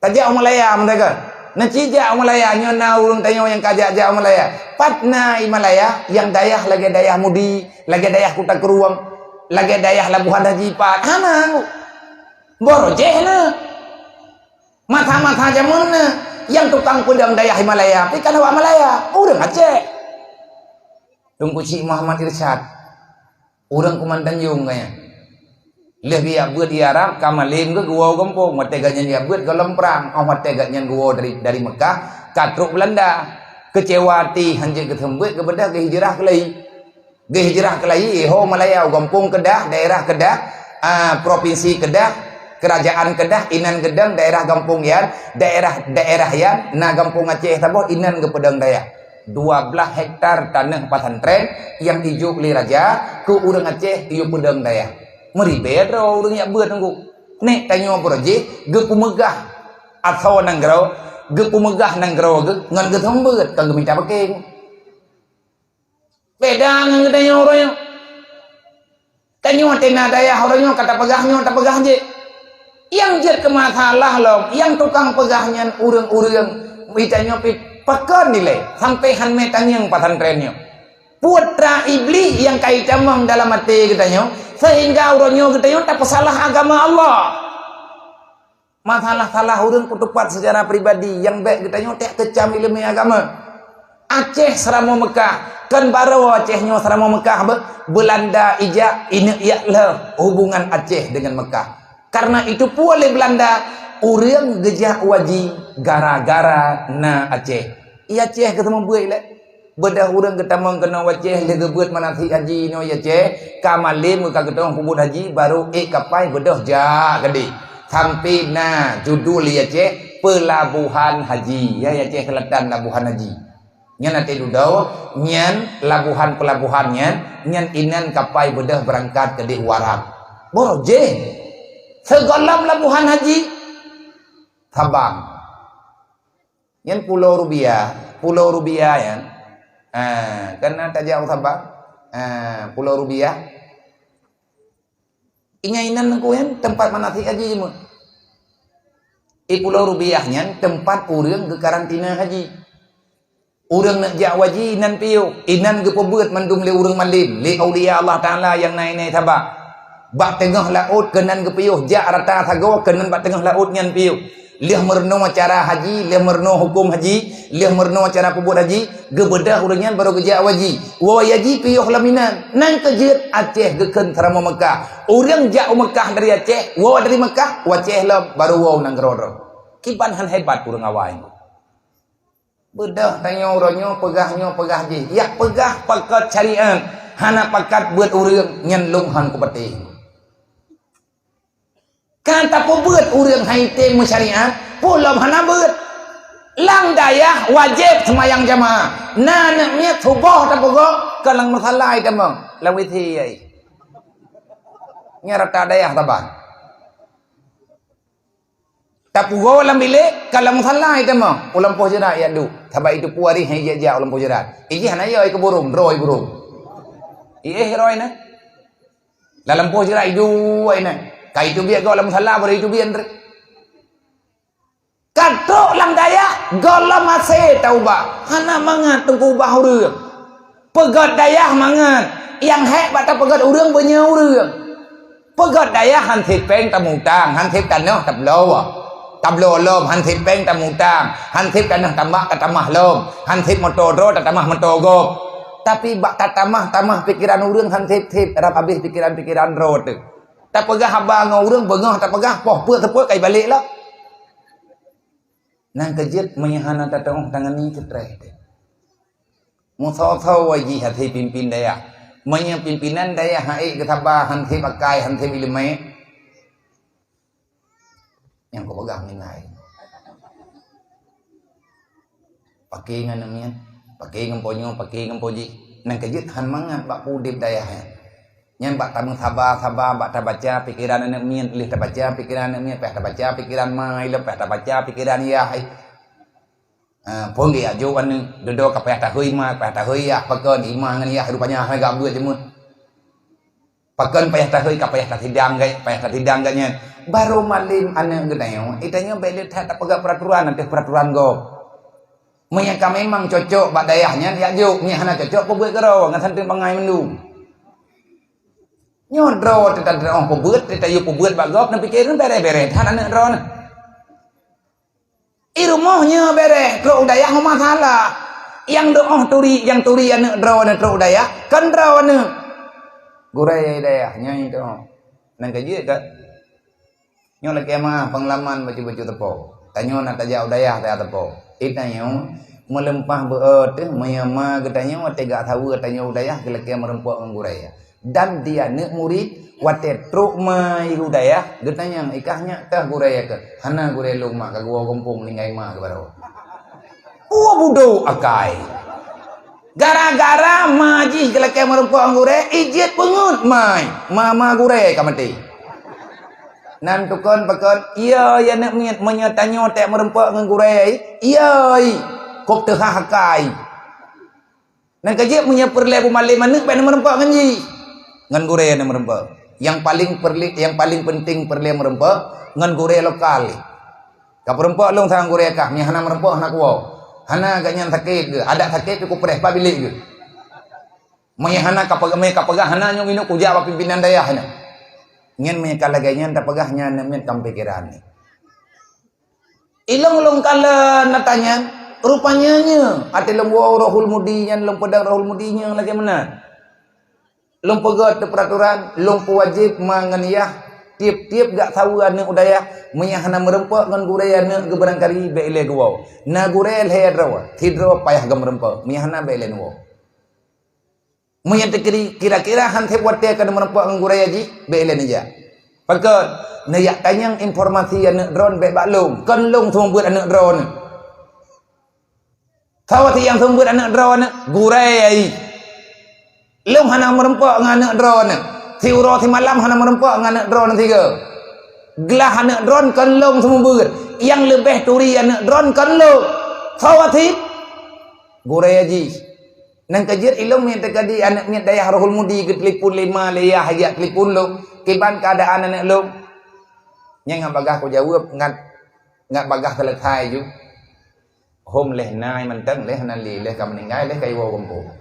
Tajak u Malaya meudeh ka. Neuci jak u Malaya, nyoe na ureuëng tanyoe nyang ka jak-jak u Malaya. Pat na i Malaya nyang dayah lagée dayah Mudi, lagée dayah Kuta Krueng, lagée dayah Labuhan Haji pat. Hana. Boro jih na. Masa-masa jameun na, nyang tukang peudong dayah Himalaya pih ka lewat Malaya, ureuëng Aceh. Teungku Chik Muhammad Irsyad, ureuëng Kuman Tanjong gobnyan. Lheueh geujak beuet di Arab, ka malém geuh geuwoe u gampông. Watée gobnyan jak beuet gohlom prang, óh watée gobnyan geuwoe dari, dari Meukah, ka trok Beulanda. Keucewa até, han jeuet geuseumeubeuet, geubeudôh geuhijrah keulayi. Geuhijrah keulayi, ho Malaya u gampông Kedah, daerah Kedah, a, propinsi Kedah, kerajaan Kedah, inan geudong daerah gampông nyan, daerah, daerah nyan na gampông Aceh saboh, inan geupeudong dayah. Dua blaih hektar taneuh pesantren nyang ijok lé raja keu ureuëng Aceh iyue peudong dayah. Meuribée droe ureuëng jak beuet teungku. Nek tanyoe boro jih geupeumeugah asoe nanggroe, geupeumeugah nanggroe geuh ngon geuseumeubeuet kon geumita pakeng. Beda ngon geutanyoe uroe nyoe. Tanyoe teuh na dayah uroe nyoe ka tapeugah nyoe tapeugah jih. Nyang jeuet keu masalah lom, nyang tukang peugah nyan ureuëng-ureuëng geutanyoe pih pakon dilée sampai han mé tangieng pesantren nyoe. Putra Iblih nyang ka itamong dalam até geutanyoe, sehingga uroe nyoe geutanyoe tapeusalah agama Allah. Masalah salah ureuëng kutupat seucara pribadi nyang bék geutanyoe tak keucam iéleumé agama. Aceh seuramoe Meukah, kon baroe Aceh nyoe seuramoe Meukah beh, Beulanda ijak ineuk yak lheueh hubungan Aceh deungon Meukah. Kareuna itu peue lé Beulanda, ureuëng geujak u haji gara-gara na Aceh. I Aceh geuseumeubeuet lé. Beudôh ureuëng geutamong keunoe u Aceh lheueh geubeuet manasik haji inoe i Aceh, ka malém ka geutanyoe peubuet haji, barô ék kapai beudôh jak keudeh. Sampai na judul i Aceh Peulabuhan Haji. Ya, i Aceh Seulatan Labuhan Haji. Nyan até dudoe, nyan labuhan peulabuhan nyan, nyan inan kapai beudôh beurangkat keudeh u Arab. Boro jih. Sigohlom Labuhan Haji, Sabang. Nyan Pulo Rubia, Pulo Rubia nyan. Ah, kan na tajak u Sabang. Ah, Pulo Rubia. Ingat inan nangku nyan teumpat manasik haji jimeuet. I Pulo Rubia nyan teumpat ureuëng geukarantina haji. Ureuëng neuk jak u haji inan piôh, inan geupeubeuet mandum lé ureuëng malém, lé aulia Allah Taala nyang na inan sabab. Bak teungoh laôt keunan geupiôh, jak rata sagoe keunan bak teungoh laôt nyan piôh. Lheueh meurunoe cara haji, lheueh meurunoe huköm haji, lheueh meurunoe cara peubuet haji, geubeudôh ureuëng nyan barô geujak u haji. Woe haji piôh lom inan, nyan keuh jeuet Aceh geukheun seuramoe Meukah. Ureuëng jak u Meukah dari Aceh, woe dari Meukah, u Aceh lom, barô woe u nanggroe droe. Kiban hán hebat ureuëng awai. Beudôh tanyoe uroe nyoe peugah nyoe peugah jih. Yak peugah pakat syariat, hana pakat beuet ureuëng nyan lôn hán kupatéh. Ka tapeubuet ureuëng hai tem meusyariat, peue lom hana beuet. Lam dayah wajéb seumayang jamaah. Na aneuk miet suboh tapeugoe, ka lam musala tamong. Lam W C ai. Nyan rata dayah saban. Tapeugoe lam bilék, ka lam musala tamong. U lampôh jeurat yak duek. Sabab itu peue hari hai jak-jak u lampôh jeurat. Ijih hana yo i keu burung, droe i burung. Iéh droe na. Lam lampôh jeurat idua inan. Ka iteubiet gob lam musala, baru iteubiet treuk. Ka trok lam dayah, gohlom hase taubah. Hana mangat teungku ubah ureuëng. Peugét dayah mangat. Nyang hék bak tapeugét ureuëng beunyoe ureuëng. Peugét dayah hán sép péng tamutang, hán sép tanoh tabloe. Tabloe lom, hán sép péng tamutang, hán sép tanoh tambak tatamah lom, hán sép moto droe tatamah moto gob. Tapi bak tatamah-tamah pikeran ureuëng hán sép-sép, rab abéh pikeran-pikeran droe teuh. Tapeugah haba ngon ureuëng beungoh tapeugah, poh peuet seupôt ka ibalék lom. Nyan keuh jeuet meunyoe hana tateuoh tangani seutreh teuh. Meusoe-soe jih hase pimpin dayah. Meunyoe pimpinan dayah han ék geusaba, han sép akai, han sép iéleumé, nyang kupeugah meunan. Paké ngon aneuk miet, paké ngon po nyoe, paké ngon po jih. Nyan keuh jeuet hán mangat bak peudeb dayah nyan. Nyan bak tameusaba-saba, bak tabaca pikeran aneuk miet, lheueh tabaca pikeran aneuk miet, payah tabaca pikeran ma, ilom payah tabaca pikeran yah. Ah, phon geujak jok aneuk, dudoe ka payah tahôi ma, payah tahôi yah, pakon i ma ngon yah rupanya hana gabeuet jeuet. Pakon payah tahôi, ka payah tasidang gai, payah tasidang gai nyan. Barô malém aneuk geutanyoe, geutanyoe bék le that tapeugah peuraturan ateueh peuraturan gob. Meunyoe ka memang cocok bak dayah nyan, jak jok, meunyoe hana cocok, peubuet keudroe ngon santri bangai mandum. Nyoe droe teuh tadroe peubuet, teuh tayue peubuet bak gob, neupike nyan bereh-bereh that aneuk droe nyan. I rumoh nyoe bereh, trok u dayah hana masalah. Nyang doh turi, nyang turi aneuk droe nyan trok u dayah, kon droe nyan. Gurée dayah nyan itu. Nyan keuh jeuet ka. Nyoe lakée meuah peungalaman bacut-bacut teupeu. Tanyoe na tajak u dayah tajak teupeu. Di tanyoe meuleumpah beu teuh meunyoe ma geutanyoe watée gak saweue tanyoe u dayah geulakée meurumpok ngon gurée. Dan di aneuk murit watée trok ma i u dayah geutanyong, "I kah nyak teuh gurée keuh?" "Hana gurée lôn mak, ka geuwoe gampông ninggai ma geuh baroe." Peue budok akai. Gara-gara ma jih geulakée meurumpok ngon gurée, ijeuet peungeuet mai. Ma-ma gurée ka maté. Nan tukon pakon, "Iya, ya aneuk miet, meunyoe tanyoe tak meurumpok ngon gurée, iya, kop teuhah akai." Nyan keuh jeuet meunyoe peureulée beumalém aneuk, bék na meurumpok ngon jih. Ngon gurée na meurumpok. Nyang paleng peureulée, nyang paleng peunteng peureulée meurumpok ngon gurée lokal. Ka peurumpok lôn sang gurée kah, meunyoe hana meurumpok hana kuwoe. Hana gobnyan sakét geuh, adak sakét pih kupreh pat bilék geuh. Meunyoe hana ka peugah, meunyoe ka peugah hana nyoe minok kujak bak pimpinan dayah nyan. Nyan meunyoe ka lagée nyan tapeugah nyan, nyan ka meupikéran nyan. Ilôn lôn kalon ata nyan, rupanya nyoe, até lôn woe Rohul Mudi nyan, lôn peudong Rohul Mudi nyoe lagée meunan. Lôn peugét teuh peuraturan, lôn peuwajéb ma ngon yah, tieb-tieb gak saweue aneuk u dayah, meunyoe hana meurumpok ngon gurée aneuk geuh barangkali bék ilée geuwoe. Na gurée lhée droe, sidroe payah geuh meurumpok, meunyoe hana bék ilée neuwoe. Meunyoe teukiri-, kira-kira han sép watée keuneuk meurumpok ngon gurée jih, bék ilée neujak. Pakon? Neujak tanyong informasi aneuk droeneuh bék bak lôn, kon lôn seumeubeuet aneuk droeneuh. Sawa si nyang seumeubeuet aneuk droeneuh, gurée jih. Lôn hana meurumpok ngon aneuk droeneuh. Siuroe simalam hana meurumpok ngon aneuk droeneuh sigoe. Glah aneuk droeneuh kon lôn seumeubeuet. Nyang leubeh turi aneuk droeneuh kon lôn. Sawa si gurée jih. Nyan keuh jeuet ilôn meunyoe teuka di aneuk miet dayah Rohul Mudi geutelepon lé ma lé yah jak telepon lôn, kiban keuadaan aneuk lôn. Nyan ngat bagaih kujaweueb, ngat, ngat bagaih seuleusai ju. Hom leh na mantong, leh hana lé, leh ka meuninggai, leh ka iwoe gampông.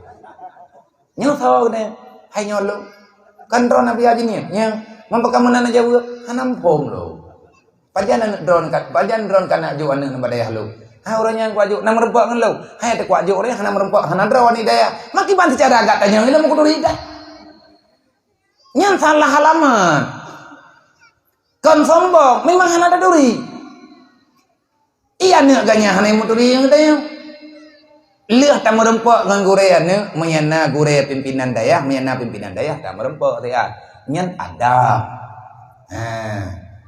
Nyoe sawa geude, hai nyoe lôn. Kan droe Nabi Haji nyan, nyan. Meupeue kamoe na jaweueb, hana muphom lôn. Pajan aneuk droe ka, pajan droe ka na jok aneuk nibak dayah lôn. Hai ureueng nyang kuajok, na meureumpok ngon lôn. Hai teukuajok ureueng hana meureumpok, hana droe nibak dayah. Makiban seucara agak tanyong ilmu kuturi dah. Nyan salah alamat. Kon sombong, memang hana taturi. Iya, aneuk ganyah hana muturi ngon geutanyoe. Lheueh tameureumpok ngon gurée aneuk, meunyo na gurée pimpinan dayah, meunyo na pimpinan dayah tameureumpok siat. Nyan adab. Ha.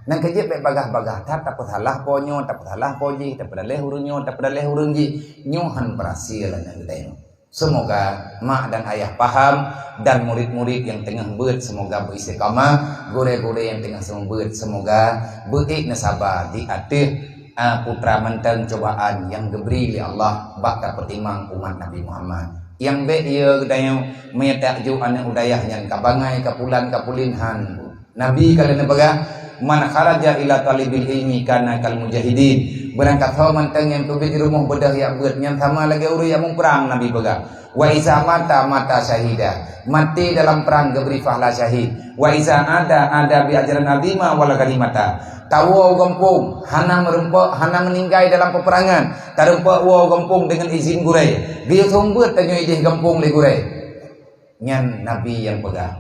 Nang keujeuet bék bagaih-bagaih that, tapeusalah po nyoe, tapeusalah po jih, tapeudaleh ureueng nyoe, tapeudaleh ureueng jih. Nyoe han berhasil aneuk geutanyoe. Semoga mak dan ayah paham dan murid-murid yang teungoh beuet semoga beuistiqamah, gurée-gurée yang teungoh seumeubeuet semoga beuék neusaba di ateueh, a, putra mantong cobaan nyang geubri lé Allah bak tapeutimang umat Nabi Muhammad. Nyang bék ye geutanyoe meunyo tajok aneuk u dayah nyan ka bangai, ka pulan, ka pulin han. Nabi ka lheueh neupeugah, "Man kharaja ila talibil ilmi kana kal mujahidin." Beurangkasoe mantong nyang teubiet di rumoh beudôh jak beuet, nyan sama lagée ureueng jak muprang, Nabi peugah. "Wa iza mata, mata syahida." Maté dalam prang geubri pahla syahid. "Wa iza ada, ada bi ajran azima wal ghanimata." Tawoe u gampông, hana meureumpok, hana meuninggai dalam peuperangan. Tareumpok woe u gampông deungon izin gurée. Geuyue seumeubeuet tanyoe ideh gampông lé gurée. Nyan Nabi nyang peugah.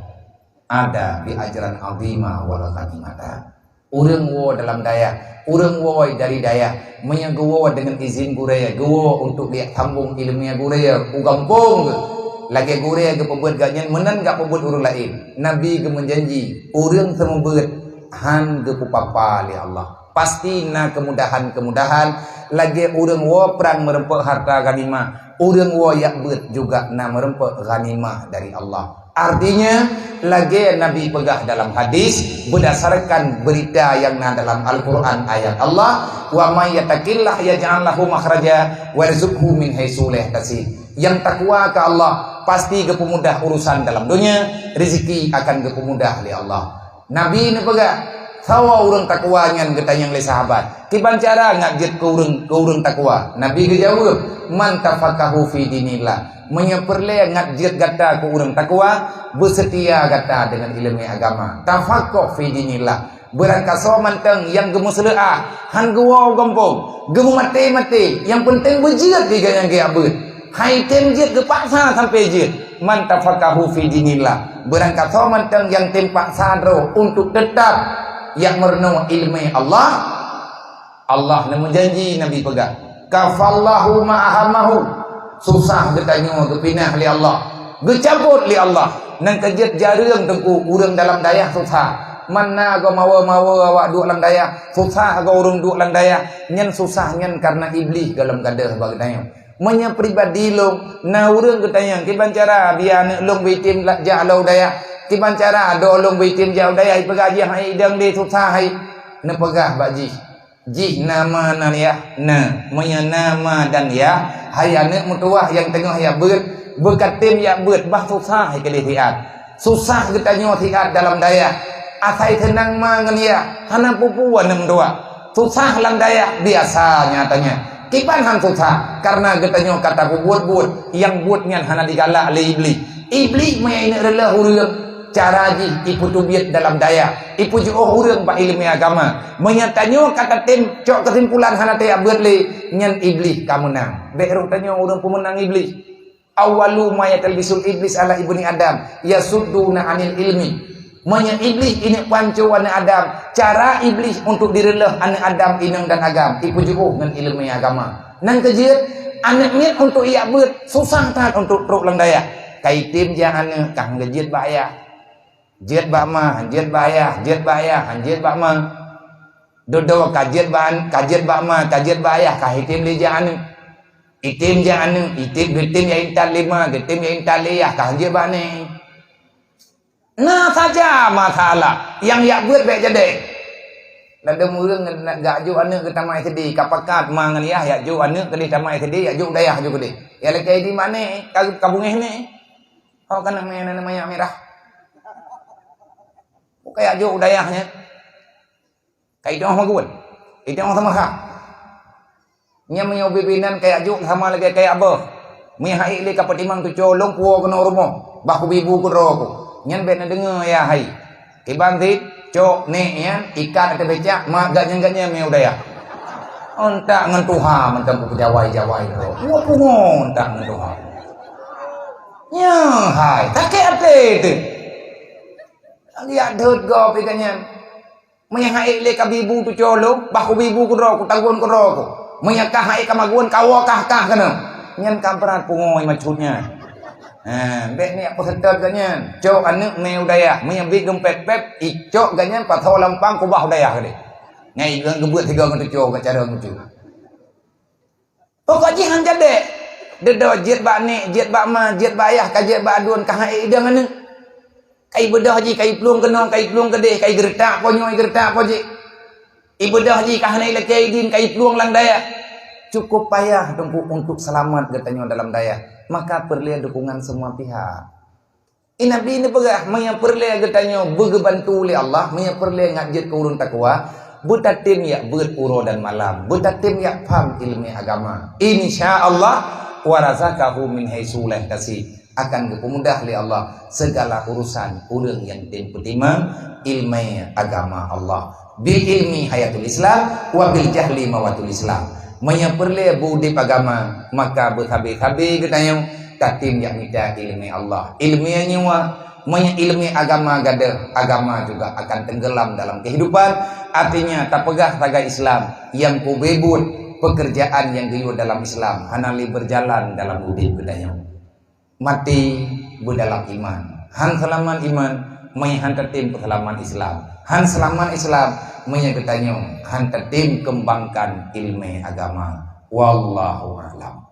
Ada bi ajran azima wal ghanimata. Ureueng woe dalam dayah, ureueng woe dari dayah, meunyo geuwoe deungon izin gurée, geuwoe untuk geujak sambong ileumé gurée u gampông geuh. Lagée gurée geupeubuet gobnyan meunan jak peubuet ureueng laén. Nabi geumeujanji, ureueng seumeubeuet han geupeupapa lé Allah. Pasti na keumudahan-keumudahan lagée ureueng woe prang meureumpok harta ghanimah, ureueng woe jak beuet juga na meureumpok ghanimah dari Allah. Artinya, lagée Nabi peugah dalam hadis, berdasarkan berita yang na dalam Al-Quran ayat Allah, "Wa may yattaqillah yaj'al lahu makhraja wa yarzuqhu min haitsu la yahtasib." Nyang takwa keu Allah, pasti geupeumudah urusan dalam donya, rezeki akan geupeumudah lé Allah. Nabi neupeugah, "Sawa ureuëng takwa nyan?" Geutanyong lé sahabat. "Kiban cara ngat jeuet keu ureuëng, keu ureuëng takwa?" Nabi geujaweueb, "Man tafaqahu fi dinillah." Meunyoe peureulée ngat jeuet gata keu ureuëng takwa, beuseutia gata deungon iéleumé agama. Tafaqah fi dinillah. Beurangkasoe mantong nyang geumeuseuleuah, han geuwoe u gampông, geumeumaté-maté, nyang peunteng beujeuet di gobnyan geujak beuet. Hai tem jeuet geupaksa sampoe jeuet. Man tafaqahu fi dinillah. Beurangkasoe mantong nyang tem paksa droe untuk teutap jak meurunoe iéleumé Allah, Allah neumeujanji, Nabi peugah, "Kafallahu ma ahammahu." Susah geutanyoe geupinah lé Allah, geucabot lé Allah. Nyang keujeuet jareueng teungku ureuëng dalam dayah susah. Mana goe mawe-mawe awak duek lam dayah, susah goe ureuëng duek lam dayah. Nyan susah nyan kareuna Iblih gohlom gadôh bak geutanyoe. Meunyoe pribadi lôn, na ureuëng geutanyong, "Kiban cara biya aneuëk lôn beuitem jak lom u dayah? Kiban cara adoe lôn beuitem jak u dayah?" Ipeugah jih, "Hai idong lé susah hai." Neupeugah bak jih, "Jih na ma dan yah?" "Na." "Meunyoe na ma dan yah, hai aneuëk meutuwah nyang teungoh jak beuet, beukatem jak beuet, bah susah hai keudeh siat. Susah geutanyoe siat dalam dayah. Asai seunang ma ngon yah, hana peue-peue aneuëk meutuwah. Susah lam dayah biasa nyatanya. Kiban han susah, kareuna geutanyoe ka tapeubuet buet, nyang buet nyan hana jigalak lé Iblih. Iblih meunyoe ineuek reuloh ureuëng, cara jih ipeuteubiet dalam dayah, ipeujiôh ureuëng bak iéleumé agama. Meunyoe tanyoe ka tatem cok keusimpulan hana tajak beuet lé, nyan Iblih ka meunang. Bék roh tanyoe ureuëng peumeunang Iblih. Awwalu ma yatalbisul iblis ala ibni Adam, yasudduna anil ilmi. Meunyoe Iblih ineuek panco aneuëk Adam, cara Iblih untuk direuloh aneuëk Adam inong dan agam, ipeujiôh ngon iéleumé agama. Nyang keujeuet, aneuëk miet untuk ijak beuet, susah that untuk trok lam dayah. Ka item jak aneuëk, ka han geujeuet bak ayah. Jeuet bak ma, han jeuet bak ayah, jeuet bak ayah, han jeuet bak ma. Dudoe ka jeuet bak an-, ka jeuet bak ma, ka jeuet bak ayah, ka item lé jak aneuëk. Item jak aneuëk, item, geutem jak intat lé ma, geutem jak intat lé ayah, ka han jeuet bak nèk. Na saja masalah, nyang jak beuet bék jadi. Ladôm ureuëng nak jak jok aneuëk geuh tamat S D, ka pakat ma ngon ayah jak jok aneuëk keudeh tamat S D, jak jok dayah jok keudeh. Jak lakée di ma nèk, ka, ka beungéh nèk. Oh, ka na mè-, na mè-, manyak mirah. Ka jak jok dayah nyan. Ka idong magun. Idong sama ha. Nyan meunyoe ubé-bé nan kajak jok sama lagèe kajak beuh. Meunyoe han ék lé kapeutimang tucoe lôn puwoe keunoe rumoh, bah kubibu keudroe ku. Nyan bèk neudeungoe ya hai. Kiban cit, cok nèk nyan ikat ateueh becak, mat gak nyan gak nyan meunyoe u dayah. Antak ngon tuha mantong kupeujawai-jawai droe. Wah pungo antak ngon tuha. Nyan hai, sakét até teuh. Lagèe yak deuet gob ikan nyan. Meunyoe han ék lé kabibu tucoe lôn, bah kubibu keudroe ku, tagun keudroe ku. Meunyoe kah han ék kamagun, kawoe kah-kah keunoe. Nyan ka brat pungo maksud nyan. Ha, bèk nèk peuseutôt geuh nyan. Cok aneuk mé u dayah, meunyoe bit geumpet-pet, icok geuh nyan pasoe lampang kubah u dayah geuh. Ngai geuh geubeuet sigoe ngon tucoe geuh cara ngon tucoe. Pokok jih han jadèk. Deudok jeuet bak nèk, jeuet bak ma, jeuet bak ayah, ka jeuet bak aduen, ka han ék idong aneuk. Ka ibeudoh jih, ka iplueng keunoe, ka iplueng keudeh, ka igeureutak po nyoe, igeureutak po jih. Ibeudoh jih, ka hana ilakèe idin, ka iplueng lam dayah. Cukup payah teungku untuk seulamat geutanyoe dalam dayah. Maka peureulèe dukungan semua pihak. I Nabi neupeugah, meunyoe peureulèe geutanyoe beugeubantu lé Allah, meunyoe peureulèe ngat jeuet keu ureueng takwa, beutatem yak beuet uroe dan malam, beutatem yak pham ileumèe agama. Insya Allah, wa razaqahu min haitsu la yahtasib, akan geupeumudah lé Allah segala urusan ureueng nyang tem peutimang ileumèe agama Allah. Bil ilmi hayatul Islam, wa bil jahli mawatul Islam. Meunyoe peureulèe beuudép agama, maka beusabe-sabe geutanyoe tatem yak mita ileumèe Allah. Ileumèe nyoe, meunyoe ileumèe agama gadôh, agama juga akan tenggelam dalam kehidupan. Artinya, tapeugah sagai Islam nyang kubeuet, pekerjaan nyang geuyue dalam Islam hana lé berjalan dalam udép geutanyoe. Maté beudalam iman. Han seulamat iman, meunyoe han tatem peuseulamat Islam. Han seulamat Islam, meunyoe geutanyoe han tatem keumbangkan ileumèe agama. Wallahu a'lam.